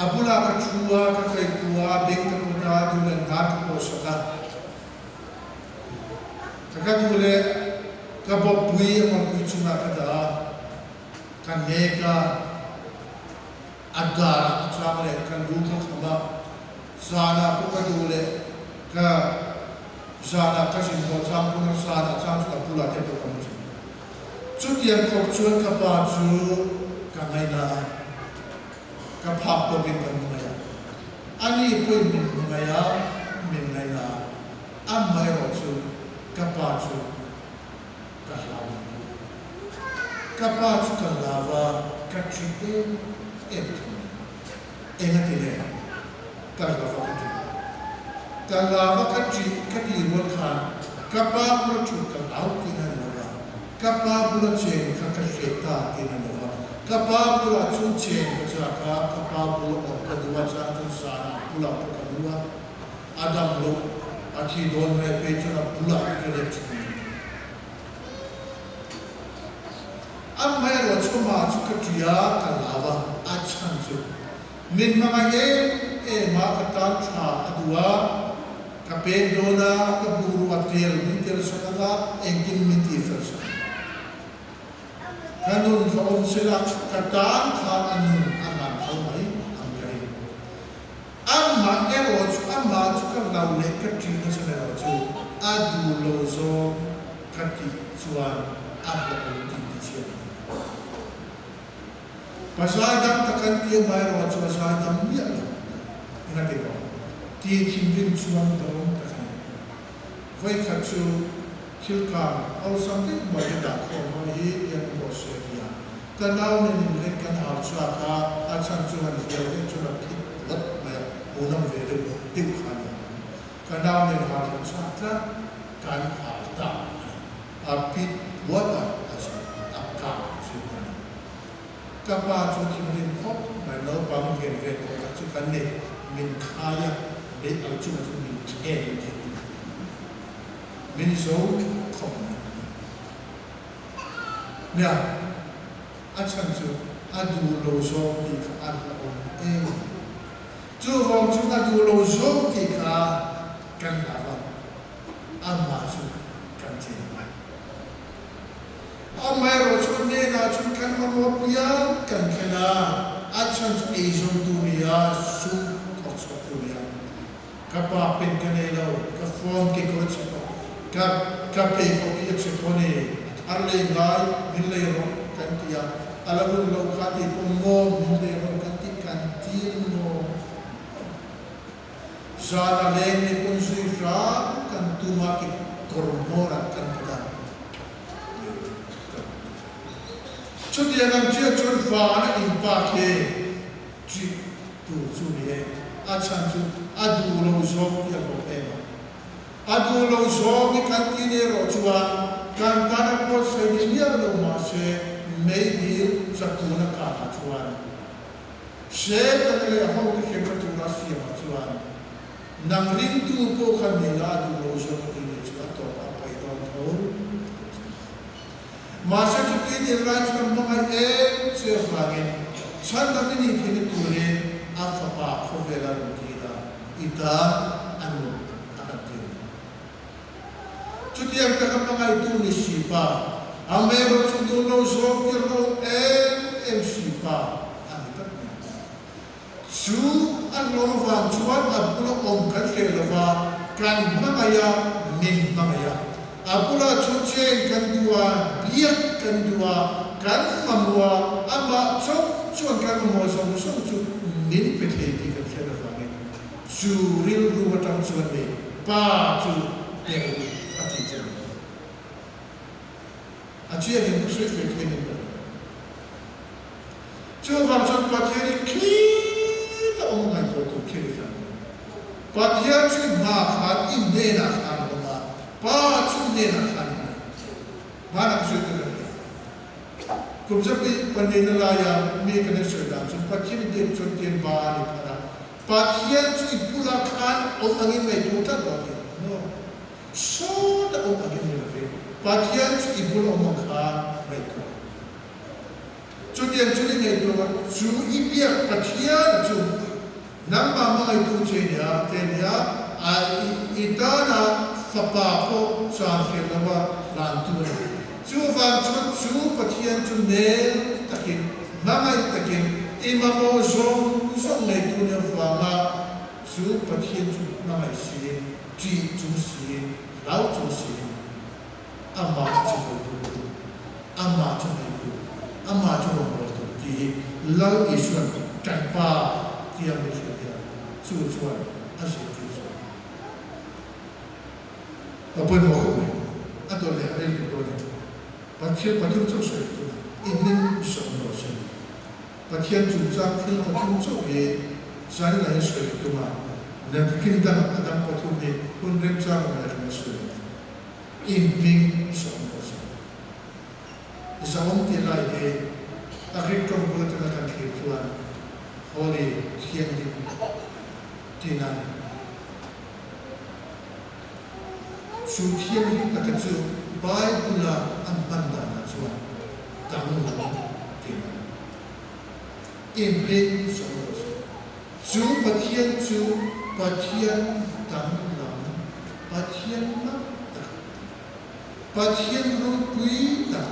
A bulah ka thu a, ka kaihtu a, beng ka put a, duh leh hnar ka pawhsak a. Ka ka duh leh ka bawppui a malpui chungah ka dah a, ka nek a, a darah a chang leh ka lu ka kham a, zanah pawh ka duh leh ka zanah ka zin haw chang pawn a zanah chang chu a bulah te pawh ka mu thin. Chutiang khawp chuan ka pa chu ka ngaina a, ka phak tawkin ka hmu mai a. Ani pawhin min hmu mai a, min ngaina a, amaherawh chu ka pa chu ka hlau a. Ka pa chu ka hlau a, ka ṭhi em em thung a. Engati nge ka hlau a ka ṭih? Ka hlau a ka ṭih ka tih rual khan ka pa bula ṭhut ka hlau tihna a ni lo va, ka pa bula cheng kha ka hriat ta tihna a ni lo va. Ka pa bulah chuan cheng ka chak a, ka pa bula awm ka duh a, chang chuan zanah bulah pawh ka mu a. A dam loh, a thi dawn mai phei chuan a bulah te ka riak thin a ni. Amaherawh chu amah chu ka ṭi a, ka lau a, a chhan chu min hmangaih em em a, ka tan tha a duh a, ka pek dawn a, ka bungrua tel min tel sak ang a, engkim min tih fel sak ang. Ka nun kha awm sela, ka tan khan a nun a hlan phal mai ang ka ring. Amah erawh chu amah chu ka lo leh ka ṭih na chhan erawh chu a duh lo zawng ka tih chuan a hlawh tih ti chiang a ni. Pa zaidam tak an ti amah erawh chu a zaidam miah lo eng a ti maw? Ti thinrim chuan dawng tak a ni. Vawikhat chu thil kang awlsam deuh mai te dah khawm ho hi tiang pawh se a ti a. Ka nau nen inleng kan hau chhuak a, a chhan chu han hliau deuh chuan a phit vat mai a, hmuhnawm ve deuh deuh kha a ni. Ka nau nen hau kan chhuak tlat, kan hau ta a ni. A phit buat a, a chu a kang chu a ni. Ka pa chu thinrim khawp mai, naupang lian ve tawh tak chu kan ni, min khai a, bei al chungah chuan min then thei a ni. Min zo khawp mai. Nia, a chhan chu a duh lo zawng tih kha a hlauhawm em. Chuvang chu a duh lo zawng tih kha kan hlau a, amah chu kan tlin a. Amaherawh chu a hnenah chuan kan mamawh piang kan thlen a, a chhan chu eizawn tur nia, sum thawk chhuak tur nia. Ka pa pen ka nei lo, ka phone ke kawr a chhe tawh, ka ka pheikhawk hi a chhe tawh a ni, a thar lei ngai min lei rawh kan ti a, a la run lo kha tih pawh maw min lei rawh kan ti kan til maw? Zan a leng ni pawn zui hram kan tum a ke kawr hmawrah kan put a, Chutiang ang chiah chuan vana in pa khi ṭih tur chu ni e, a chhan chu a duh lo zawng tih a hlawh em a. A duh lo zawng i kan tih nih erawh chuan kan tan a buatsaih ni miah lo mahse meidil chatuna kah ah chuan Setana leh a hote hremna tura siamah chuan nang ringtu pawh khan nei la a duh lo zawng a tih nih chu a tawp a paih dawn tho tho chu. Mahse chuti nih lai chuan hmangaih em che avangin chhandam i nih theihna turin a fapa khawvela rawn tir a, i tan a nun a han tir a ni. Chutiang taka hmangaihtu ni si pa, amaherawhchu duh lo zawng tir lo em em si pa. Chu a hlawm avang chuan a bula awm kan hreh lo va, kan hmangaih a, min hmangaih a. A bulah chu chen kan duh a, biak kan duh a, kan mamawh a, amah chauh chuan kan mamawh zawng zawng chu min pe thei tih kan hriat avangin chu rilru atang chuan nei pa chu pe u a tih che a ni. A chiangin ka sawi fei thei nen ka ring. Chuvang chuan Pathian hi khita awm ngaihtuah tur khi a ni hran lo. Pathian chu i hma khan i hnenah khan a awm a, Pa chu i hnenah khan a awm a. Hmanah ka sawi tur a ni. Kum zapi pahnihna laia mi kan en sawi dan chuan Pathian i biak chuan tian ba a ni phar a, Pathian chu i bulah khan awm angin ngaihtuah tlat lo a ti. No. Sawta awm angin ni lovin Pathian chu i bul awm ang khan ngaihtuah. Chutiang chu i ngaihtuah chu i biak Pathian chu nangmah hmangaihtu che nia te nia a i tana fapa pawh chan hriat lova hlantu a ni. Chuvang chuan chu Pathian chu nel takin, hmangaih takin i mamawh zawng zawng ngeitu nia vanga chu Pathian chu hmangaih siin, ṭih chung siin, hlau chung siin, Amah chu chivawitu tur, Amah chu hmeitu, Amah chu rawngbawltu tih hi Lal Isua'n kan Pa tia min hrilh hian chu chuan a zirtir chu a pawimawh khawp mai. A dawt leh a rel tur dawn em? Pathian pathum chauh sawi tum a, i hming sawm rawh se. Pathian chungchang thil pathum chauh hi zanin ah hian sawi ka tum a, nakin dangah a dang pathum hi hun remchang awm leh kan la sawi ang. I hming sawm rawh se. Zawm tih lai hi a Greek tawng bul atanga kan thlir chuan Holy, Thianghlim, tihna a ni. Chu thianghlim taka chu Bible-a an hman danah chuan danglam tihna a ni. I hming sawm rawh se. Chu Pathian chu Pathian danglam, Pathian mak tak, Pathian ropui tak,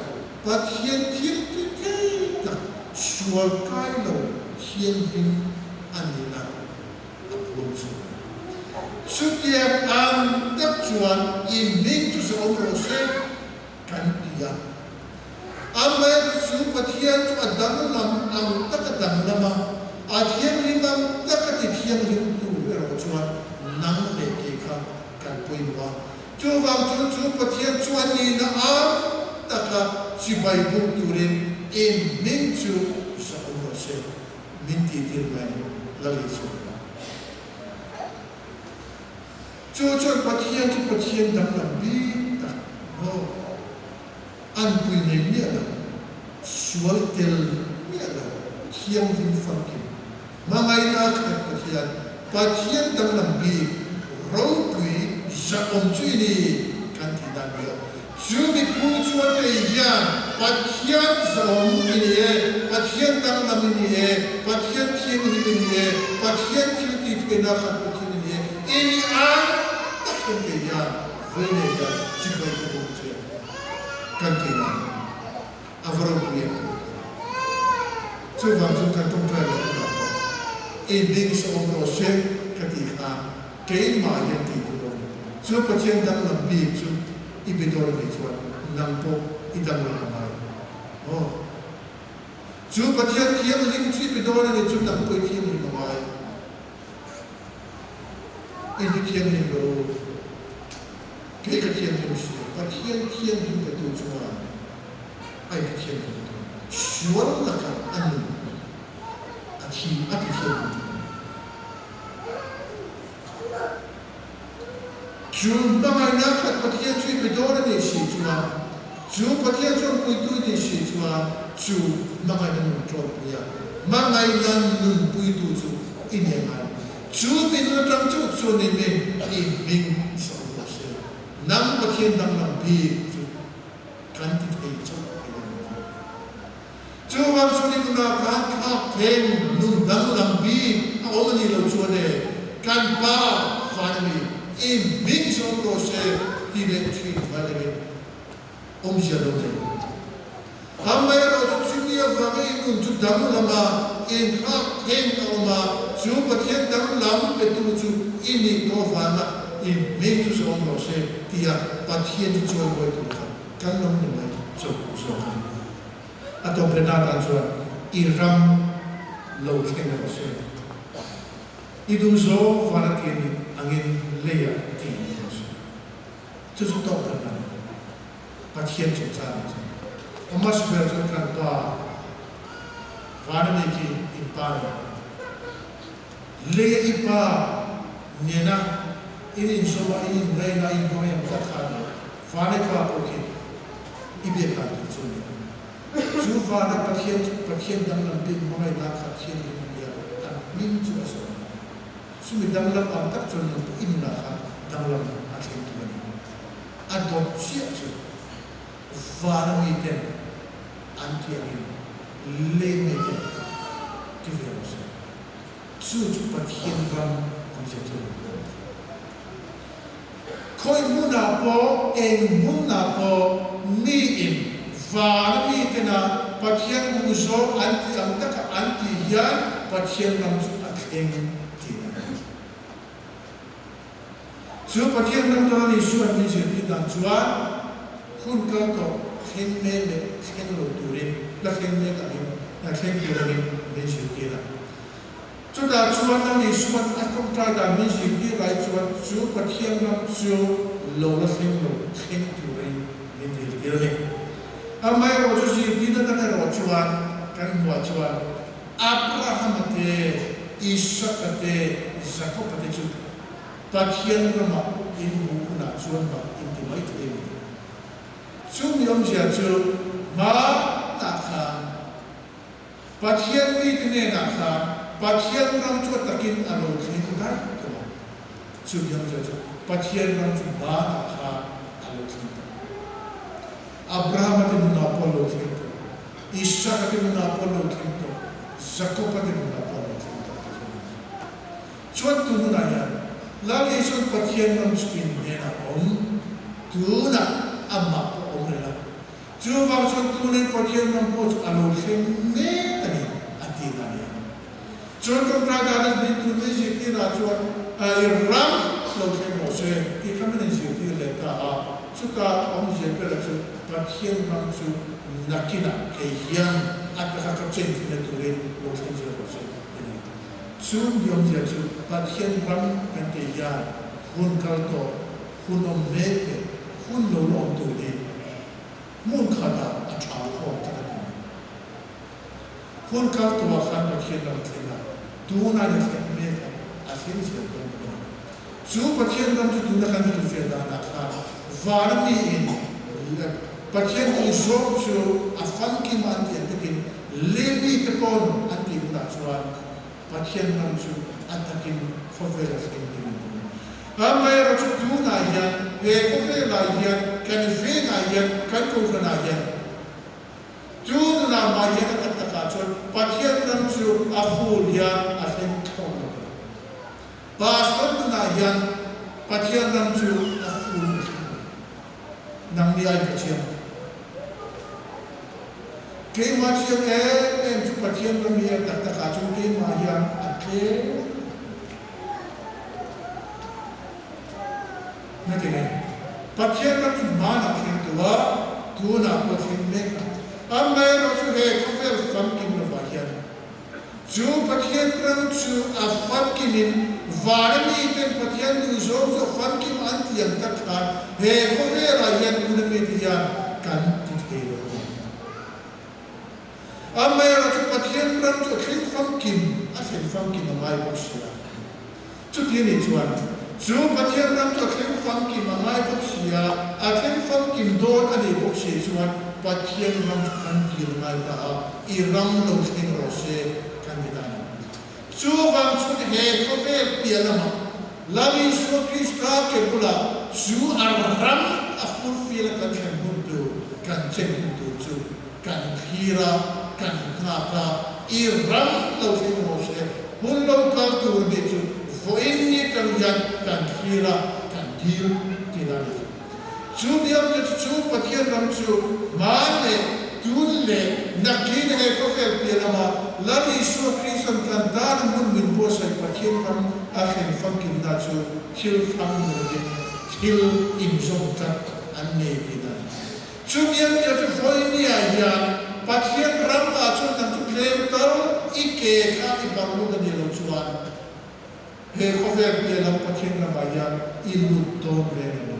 Pathian thilti thei tak, sual kai lo thianghlim a nihna a puang chu. Chutiang ang tak chuan i hming chu zahawm rawh se kan ti a. Amaherawhchu chu Pathian chu a danglam ang taka danglam a, a thianghlim ang taka ti thianghlimtu erawh chuan nang leh kei kha kan pawimawh a. Chuvang chuan chu Pathian chu a nihna ang taka chibai buk turin in hming chu zahawm rawh se, min tihtir mai a ni, Lal Isua kha. Chu chuan Pathian chu Pathian danglam bik tak maw? An pui nei miah lo, sual tel miah lo, thianghlim famkim, hmangaihna khat Pathian, Pathian danglam bik, ropui, zahawm chu i ni kan tih dan ni lo. Chu mipui chuan kei hian Pathian zahawm i ni e, Pathian danglam i ni e, Pathian thianghlim i ni e, Pathian thil tih theihna khat Pathian i ni e, i ni ang tak hian kei hian vawi nei hian chibai ka bawk che. Kan ti lo. A va ropui em tih ka hria. Chuvang chu kan tawngtai leh hunah pawh i hming sawm rawh se ka tih khan keimah hian tih tur a ni. Chu Pathian danglam bik chu i be dawn a nih chuan nang pawh i danglam a ngai maw? Chu Pathian thianghlim chu i be dawn a nih chu nang pawh i thianghlim a ngai. I ti thianghlim lo. Kei ka thianghlim si a, Pathian thianghlim pe tu chuan a inti thianghlim thung. Sual lakah a nun a thi a ti thianghlim thung. Chu hmangaihna khat Pathian chu i pe dawn a nih si chuan, chu Pathian chuan puitu i nih si chuan chu hmangaihna nun tlawmpui a, hmangaihna nunpuitu chu i nih a ngai. Chu mi nun atang chauh chuan i min i hming sawm rawh se. Nang Pathian danglam bik chu kan ti thei chauh thei a ni. Chuvang chuan i nunah khan thlak thleng nun danglam bik a awm a nih loh chuan e, kan Pa van a ni, i hming sawm rawh se ti leh thin mai lovin awmzia lo nei. Amaherawhchu chumi avanga i nun chu danglam a, inthlak thleng a awm a, chu Pathian danglam petu chu i nih tawh avanga i hming chu zawm rawh se tia Pathian chu chawimawi tur kha kan lo ni mai chauh zawk a ni. A tawp leh na tan chuan i ram lo thleng rawh se. I duhzawng vana ti a nih angin leiah ti ni rawh se. Chu chu tawp kan a ni. Pathian chungchang ah chuan a hmasa ber chuan kan Pa vana mi khi in Pa ni. Leia i Pa nena in inzawm a, in inrain a, in hmangaih ang tak khan vana i Pa pawh khi i biak dan tur chu a ni. Chu vana Pathian chu Pathian danglam bik hmangaihna khat thianghlim a nia, an hming chu a zawm a. Chumi danglam ang tak chuan nang pawh i nunah khan danglam a thleng tur a ni. A dawt chiah chu vana miten an ti angin lei miten ti ve rawh se. Chu chu Pathian ram awmzia chu a ni. Khawi hmunah pawh, eng hmunah pawh miin vana mitena Pathian duhzawng an tih ang taka an tih hian Pathian ram chu a thleng tih a ni. Chu Pathian ram tawna Isua'n min zirtir dan chuan hun kal tawh thleng mek leh thleng lo turin, la thleng mek angin, la thleng tur angin min zirtir a. Chutah chuan Lal Isua'n a tawngtai dan min zirtir lai chuan chu Pathian ram chu lo la thleng lo thleng turin min zirtir a ni. Amaherawh chu zirtirna dang erawh chuan kan hmuah chuan Abrahama te, Isaka te, Jakoba te chu Pathian ramah inhmuh hunah chuan mak inti mai thei a ni. Chu mi awmzia chu hmanah khan Pathian mite hnenah khan Pathian ram chu a takin a lo thleng daih tawh a. Chu biang chu chu Pathian ram chu banah khan a lo thleng tawh. Abrahama te nunah pawh a lo thleng tawh. Isaka te nunah pawh a lo thleng tawh. Jakoba te nunah pawh a lo thleng tawh tih hi a ni. Chuan tu hunah hian Lal Isua'n Pathian ram chu in hnenah a awm, tunah amah pawh a awm reng a. Chuvang chuan tunei Pathian ram pawh chu a lo thleng mek a ni, a ti na nia. Chuan tawngtai dan a hming tur mai zirtirah chuan i ram lo thleng rawh se tih kha min inzirtir leh ta a, chuta awmzia bera chu Pathian ram chu nakinah kei hian a taka ka chen thina turin lo thleng zel rawh se ti ni. Chu mi awmzia chu Pathian ram kan tih hian hun kal tawh, hun awm mek leh hun lo la awm tur hi hmun khatah a tha khawm tlat a ni. Hun kal tuah khan Pathian ram a thleng a, tunah in a thleng mek a, a thleng zel dawn bawk a ni. Chu Pathian ram chu tuna kan hrilhfiah danah khan vana miin Pathian duhzawng chu a famkim a an tih ang takin Levi te pawn an tih hunah chuan Pathian ram chu a takin khawvel a thleng ding a ni. Amaherawh chu tunah hian he khawvelah hian kan vengah hian kan kohhranah hian tu nunah mah hian a tak takah chuan Pathian ram chu a ful hian a thleng thlawk lo a ni. Pastor nunah hian Pathian ram chu a ful a thleng lo. Nangni ai ka chiang. Keimah chiang em em chu Pathian ram hi a tak takah chuan keimah hian a tlem. Ngatinge? Pathian ram chu hmanah thleng tawh a, tunah pawh thleng mek a. Amaherawh chu he khawvel famkim lovah hian Chu Pathian ram chu a famkimin vana miten Pathian duhzawng chu a famkim an ti ang tak khan he khawvelah hian tuna mite hian kan ti thei lo a ni. Amaherawh chu Pathian ram chu a thleng famkim, a thlen famkim a ngai bawk si a. Chuti a nih chuan chu Pathian ram chu a thleng famkim a ngai bawk si a, a thleng famkim dawn a nih bawk si chuan Pathian ram chu kan dil ngai ta a, i ram lo thleng rawh se kan ti ta a ni. Chuvang chuan he khawvel piah lamah Lal Isua Krista ke bulah chu a ram a fulfill a kan thlen hun tur, kan chen hun tur chu kan thlir a, kan nghak a, i ram lo thleng rawh se, hun lo kal tur nih chu vawiin ni tang hian kan thlir a, kan dil tih a ni. Chu biakte chu Pathian ram chu hman leh. Tun leh nakin he khawvel piah lama Lal Isua Krista'n kan tana hmun min buatsaih Pathian ram a thlen famkimna chu thil hrang ni lovin thil inzawm tlat an nei tihna a ni. Chumi an tia chu vawinia hian Pathian ram ah chuan nang chu tlem tal i ke kha i barh lut a nih loh chuan he khawvel piah lam Pathian ramah hian i lut dawn reng a ni.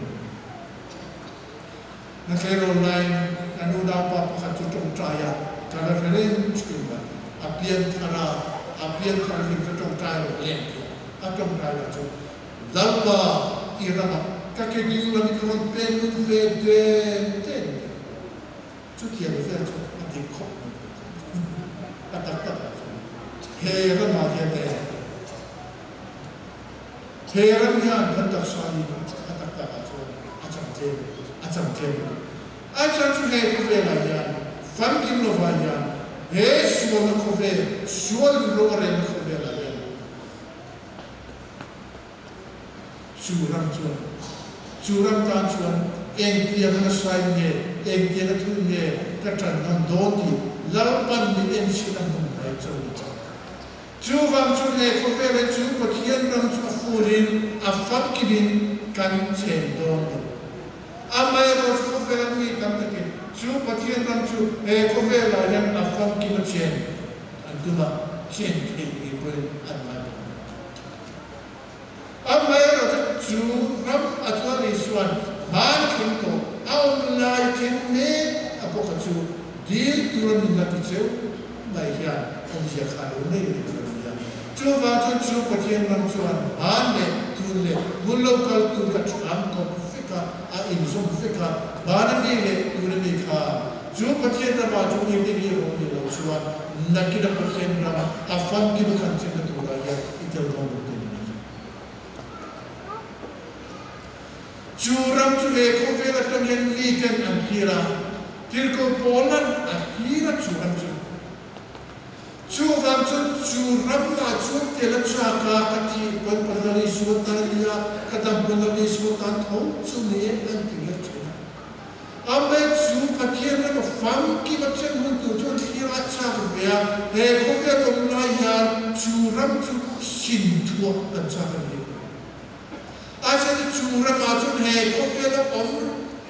Na tleirawl laiin ka nu naupa pakhat chu tawngtai a, ka la hre reng thin mai. A pian thar a, a pian thar hlim kha tawngtai rawh le tia a tawngtai lah chu Lalpa i ramah ka ke ding lam i ka rawn pen lut ve den den mai. Chutiang vel chu a dik khawp mai a tak tak ah chuan he ramah hian e He ram hian kan taksa hi a tak tak ah chuan a chang tlem, a chang tlem lutuk. A chhan chu he khawvelah hian famkim lovah hian he sualna khawvel, sual rilru a rehna khawvelah hian chu ram chuan, chu ram tan chuan engtiang a nasain nge, engtiang a thun nge ka ṭan ngam dawn tih Lalpan min enchhin a hmun mai chauh a ni. Chuvang chu he khawvela chu Pathian ram chu a furin a famkimin kan chen dawn lo. Amaherawhchu khawvela mi tam takin chu Pathian ram chu he khawvelah hian a famkim a chen an tum a, chen theih ni pawhin an ngai bawk lo. Amaherawhchu chu ram a chuan Isua'n hman thleng tawh a awm lai thleng mek a bawk a chu dil tura min la ti cheu mai hian awmzia kha lo nei reng lo nia. Chuvang chuan chu Pathian ram chuan hman leh tun leh hmun lo kal tur ka ṭham kawp vek a, a inzawm vek a, hman a mi leh tun a mi kha chu Pathian ramah chu eng eng hi a awm ni lo chuan nakin a Pathian ram a famkim a khan chenna turah hian i tel dawn lo te ni. Chu ram chu he khawvel atang hian miten an thlir a, tirhkoh Paula'n a thlir a chu ram chu. Chuvang chuan chu ram ah chuan tel a chak a, ka thih pawn Pathian Isua tan a ni a, ka dam pawn Lal Isua tan tho chu ni e an ti hial thin a. Amei chu Pathian ram a famkim a chen hun tur chuan thlir a chak ve a, he khawvel awm lai hian chu ram chu sin thuah kan chak a ni. A chhan chu chu ramah chuan he khawvel a awm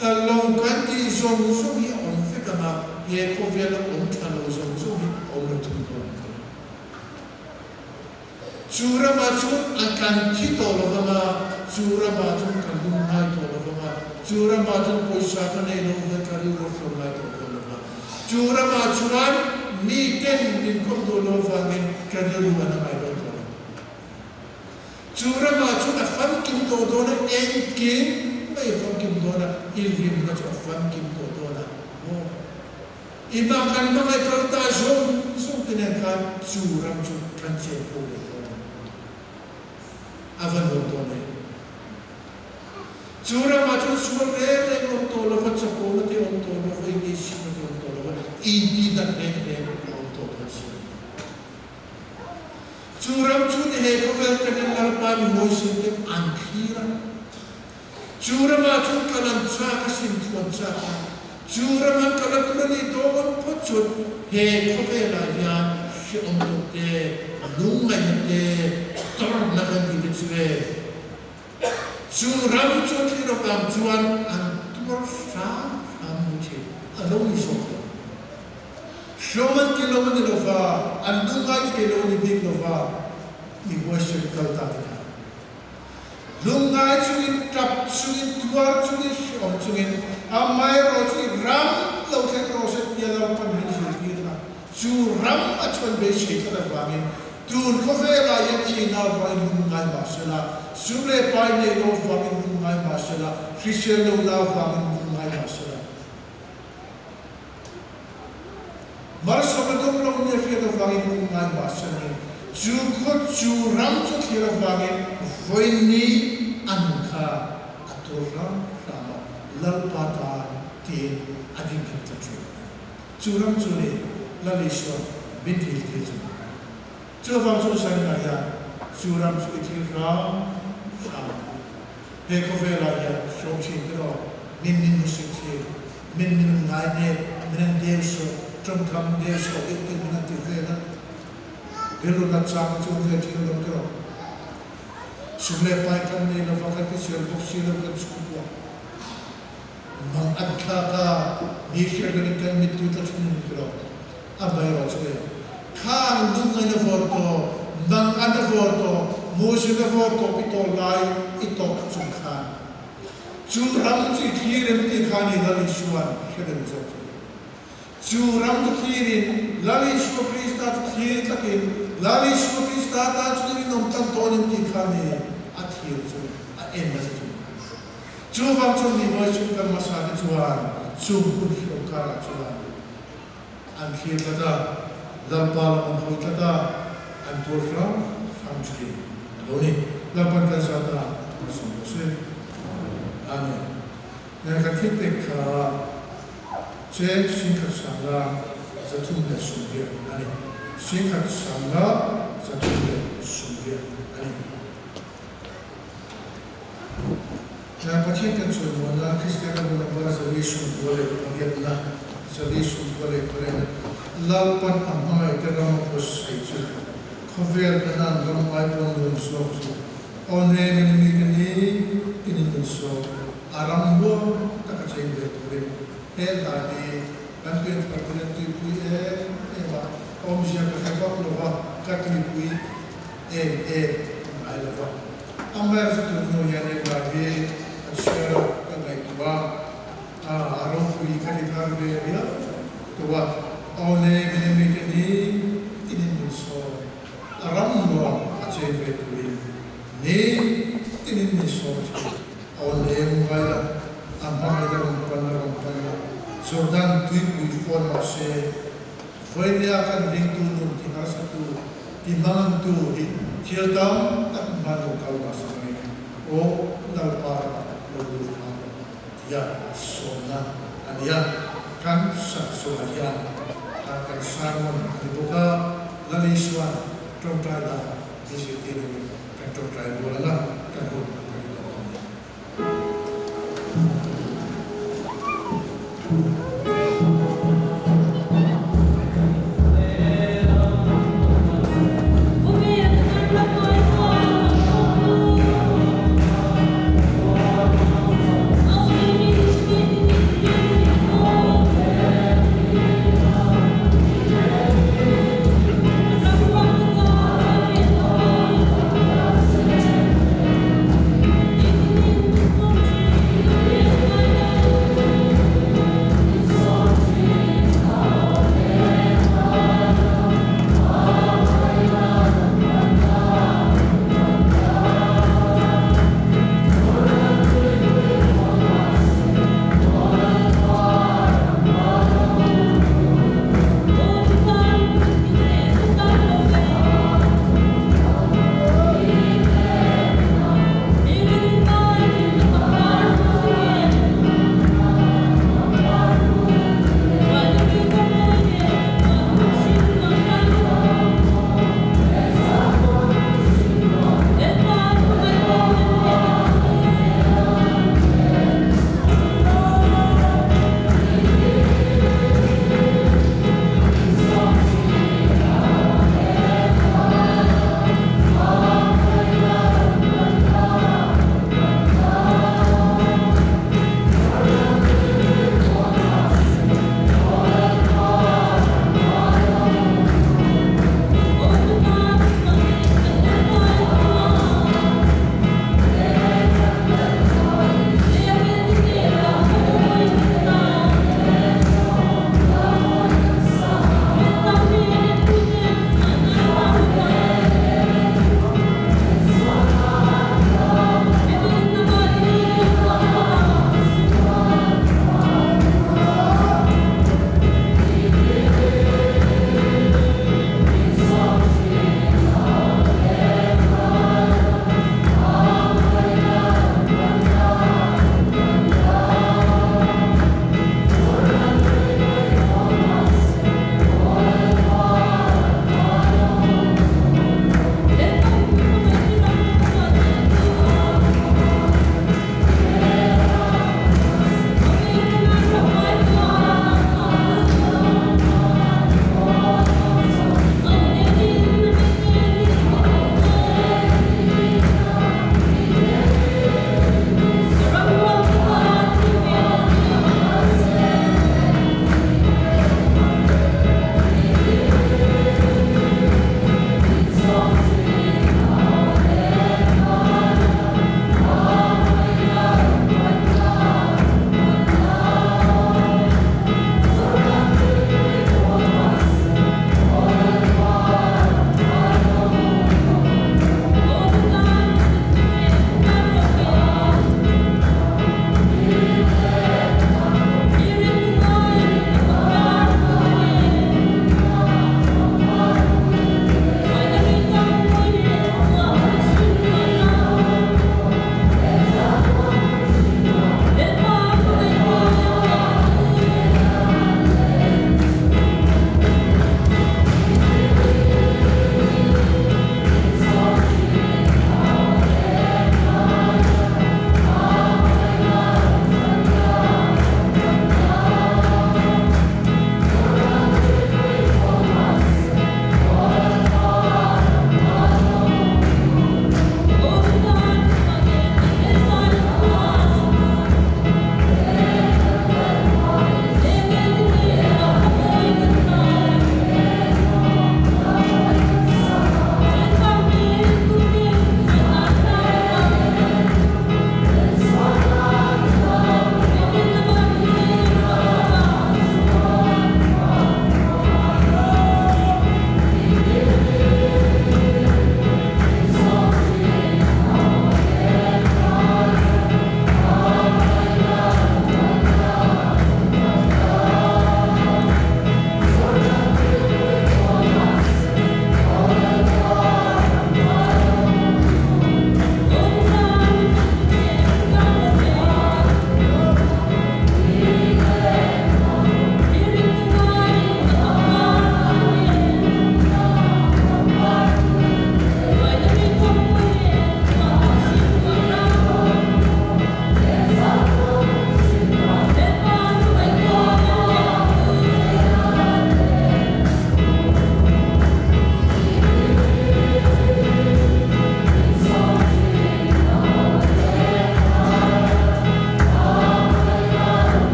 ta lo kan tih zawng zawng hi a awm vek ang a, he khawvel a awm tha lo zawng zawng hi a awm lo thung dawn a ni. Chu ramah chuan a kan thi tawh lo vang a, chu ramah chuan ka lung ngai tawh lo vang a, chu ramah chuan pawisa ka nei lo vang ka rilru a hrawm ngai tawh dawn lo vang. Chu ramah chuan miten min kawm duh lo vangin ka rilru a na ngai dawn tawh lo. Chu ramah chuan a famkim tawh dawn a, engkim mai a famkim dawn a, i hlimna chu a famkim tawh dawn a maw? I mah kan hmangaih kal ta zawng zawng te nen khan chu ram chu kan chen ho leh dawn a, a va nuam dawn em? Chu ramah chuan sual reng reng awm tawh lova, chapona te awm tawh lova, inneihchhimna te awm tawh lova, intihdan reng reng a awm tawh dawn si lo. Chu ram chu ni he khawvel tangin Lalpa mi hawisin te an thlir a. Chu ramah chuan kal an chak a sin thuan chak a. Chu ram an kal a tur a nih dawn phawt chuan he khawvelah hian hrehawm loh te, lungngaihna te, tawrhna kan tih te chu e. Chu ram chu a thlir avang chuan an tuar hram hram mai thin a lo ni zawk lo. Hlawm an ti lo a ni lova, an lungngai thei lo a ni bik lova, mi huaisen kal ta te kha. Lungngai chungin, tap chungin, tuar chungin, hrehawm chungin, amaherawhchu i ram lo thleng rawh se tia lo pan min zirtir a, chu ram a chuan beisei tlat avangin tun khawvelah hian thihna avangin lungngai mah sela, sum leh pai nei lo avangin lungngai mah sela, hrisel lohna avangin lungngai mah sela. Malsawm a dawng lo nia hriat avangin lungngai mah sengin chu khaw chu ram chu thlir avangin vawiin an kha a tur hram hram a, Lalpa tan tiin a ding khat tlat thin. Chu ram chu ni Lal Isua min thil tir chu ni. Chuvang chu Saina hian chu ram chu i thlir hram hram a. He khawvelah hian hrawm thin te rawh, min min hmusit thin, min min ngai nep. Min han deusawh, tawngkam deusawh deuh ten min han ti vel a. Rilru nat chang a chuan ve thin alawm te rawh. Sum leh pai kan nei lova kan hrisel bawk si lo kan chhungkua. Mang an thlak a, mi hriat loin kan mittui tla thin in ti rawh. A mai rawh chu e. Khan lungngaih na vawr tawh, mang an a vawr tawh, musil a vawr tawh pi tawh lai i tawk chung khan. Chu ram chu i thlir em tih kha ni Lal Isua'n hre reng zawk chu. Chu ram chu thlirin Lal Isua Krista chu thlir tlakin Lal Isua Krista tan chuan i rinawm tlat dawn em tih kha ni a thlir chu a en nasa chu. Chuvang chuan mi mawi chung kan hmasa te chuan chung hun hriam karah chuan an thlir tlat a, Lalpa lam an hawi tlat a, an tuar hram hram thin a lo ni. Lalpan kan zat a, malsawm rawh se. Amen. Nen kan thil pek kha cheng 3,380 a ni. 3,380 a ni. Pathian kan chhuanmuana Kristian ram lama 48na, 48 Lalpan a hmangaihte ram a pawt saih chu khawvel kanan ram ngai pawn nuam zawk chu aw nem in mi te ni tin in min sawm a ram nuam tak a cheng ve turin he hla hi kan pianthar turin tuipui em em a awmzia ka hre vak lova ka tuipui em em ngai lova. Amber chu tun hnu hian Eva hi a chhiar a, ka ngaihtuah a, a ropui ka ti thar ve riau tawh a, awle min mi te ni tinin min sawm, a ram nuam a cheng ve turin ni tinin min sawm thin, awle ngai la, a hmangaih a rawn pan a rawn pan la, Jordan tuipui fawn mahse Vawinia kan ringtu nun ti harsatu, ti hmangangtu hi thil tam tak hman lo kal mahse mai aw Lalpa ramah lo lut hram rawh tia sawmna a ni a. Kan sak zawhah hian kan sermon a ni bawk a, Lal Isua'n tawngtai dan ni zirtir a ni.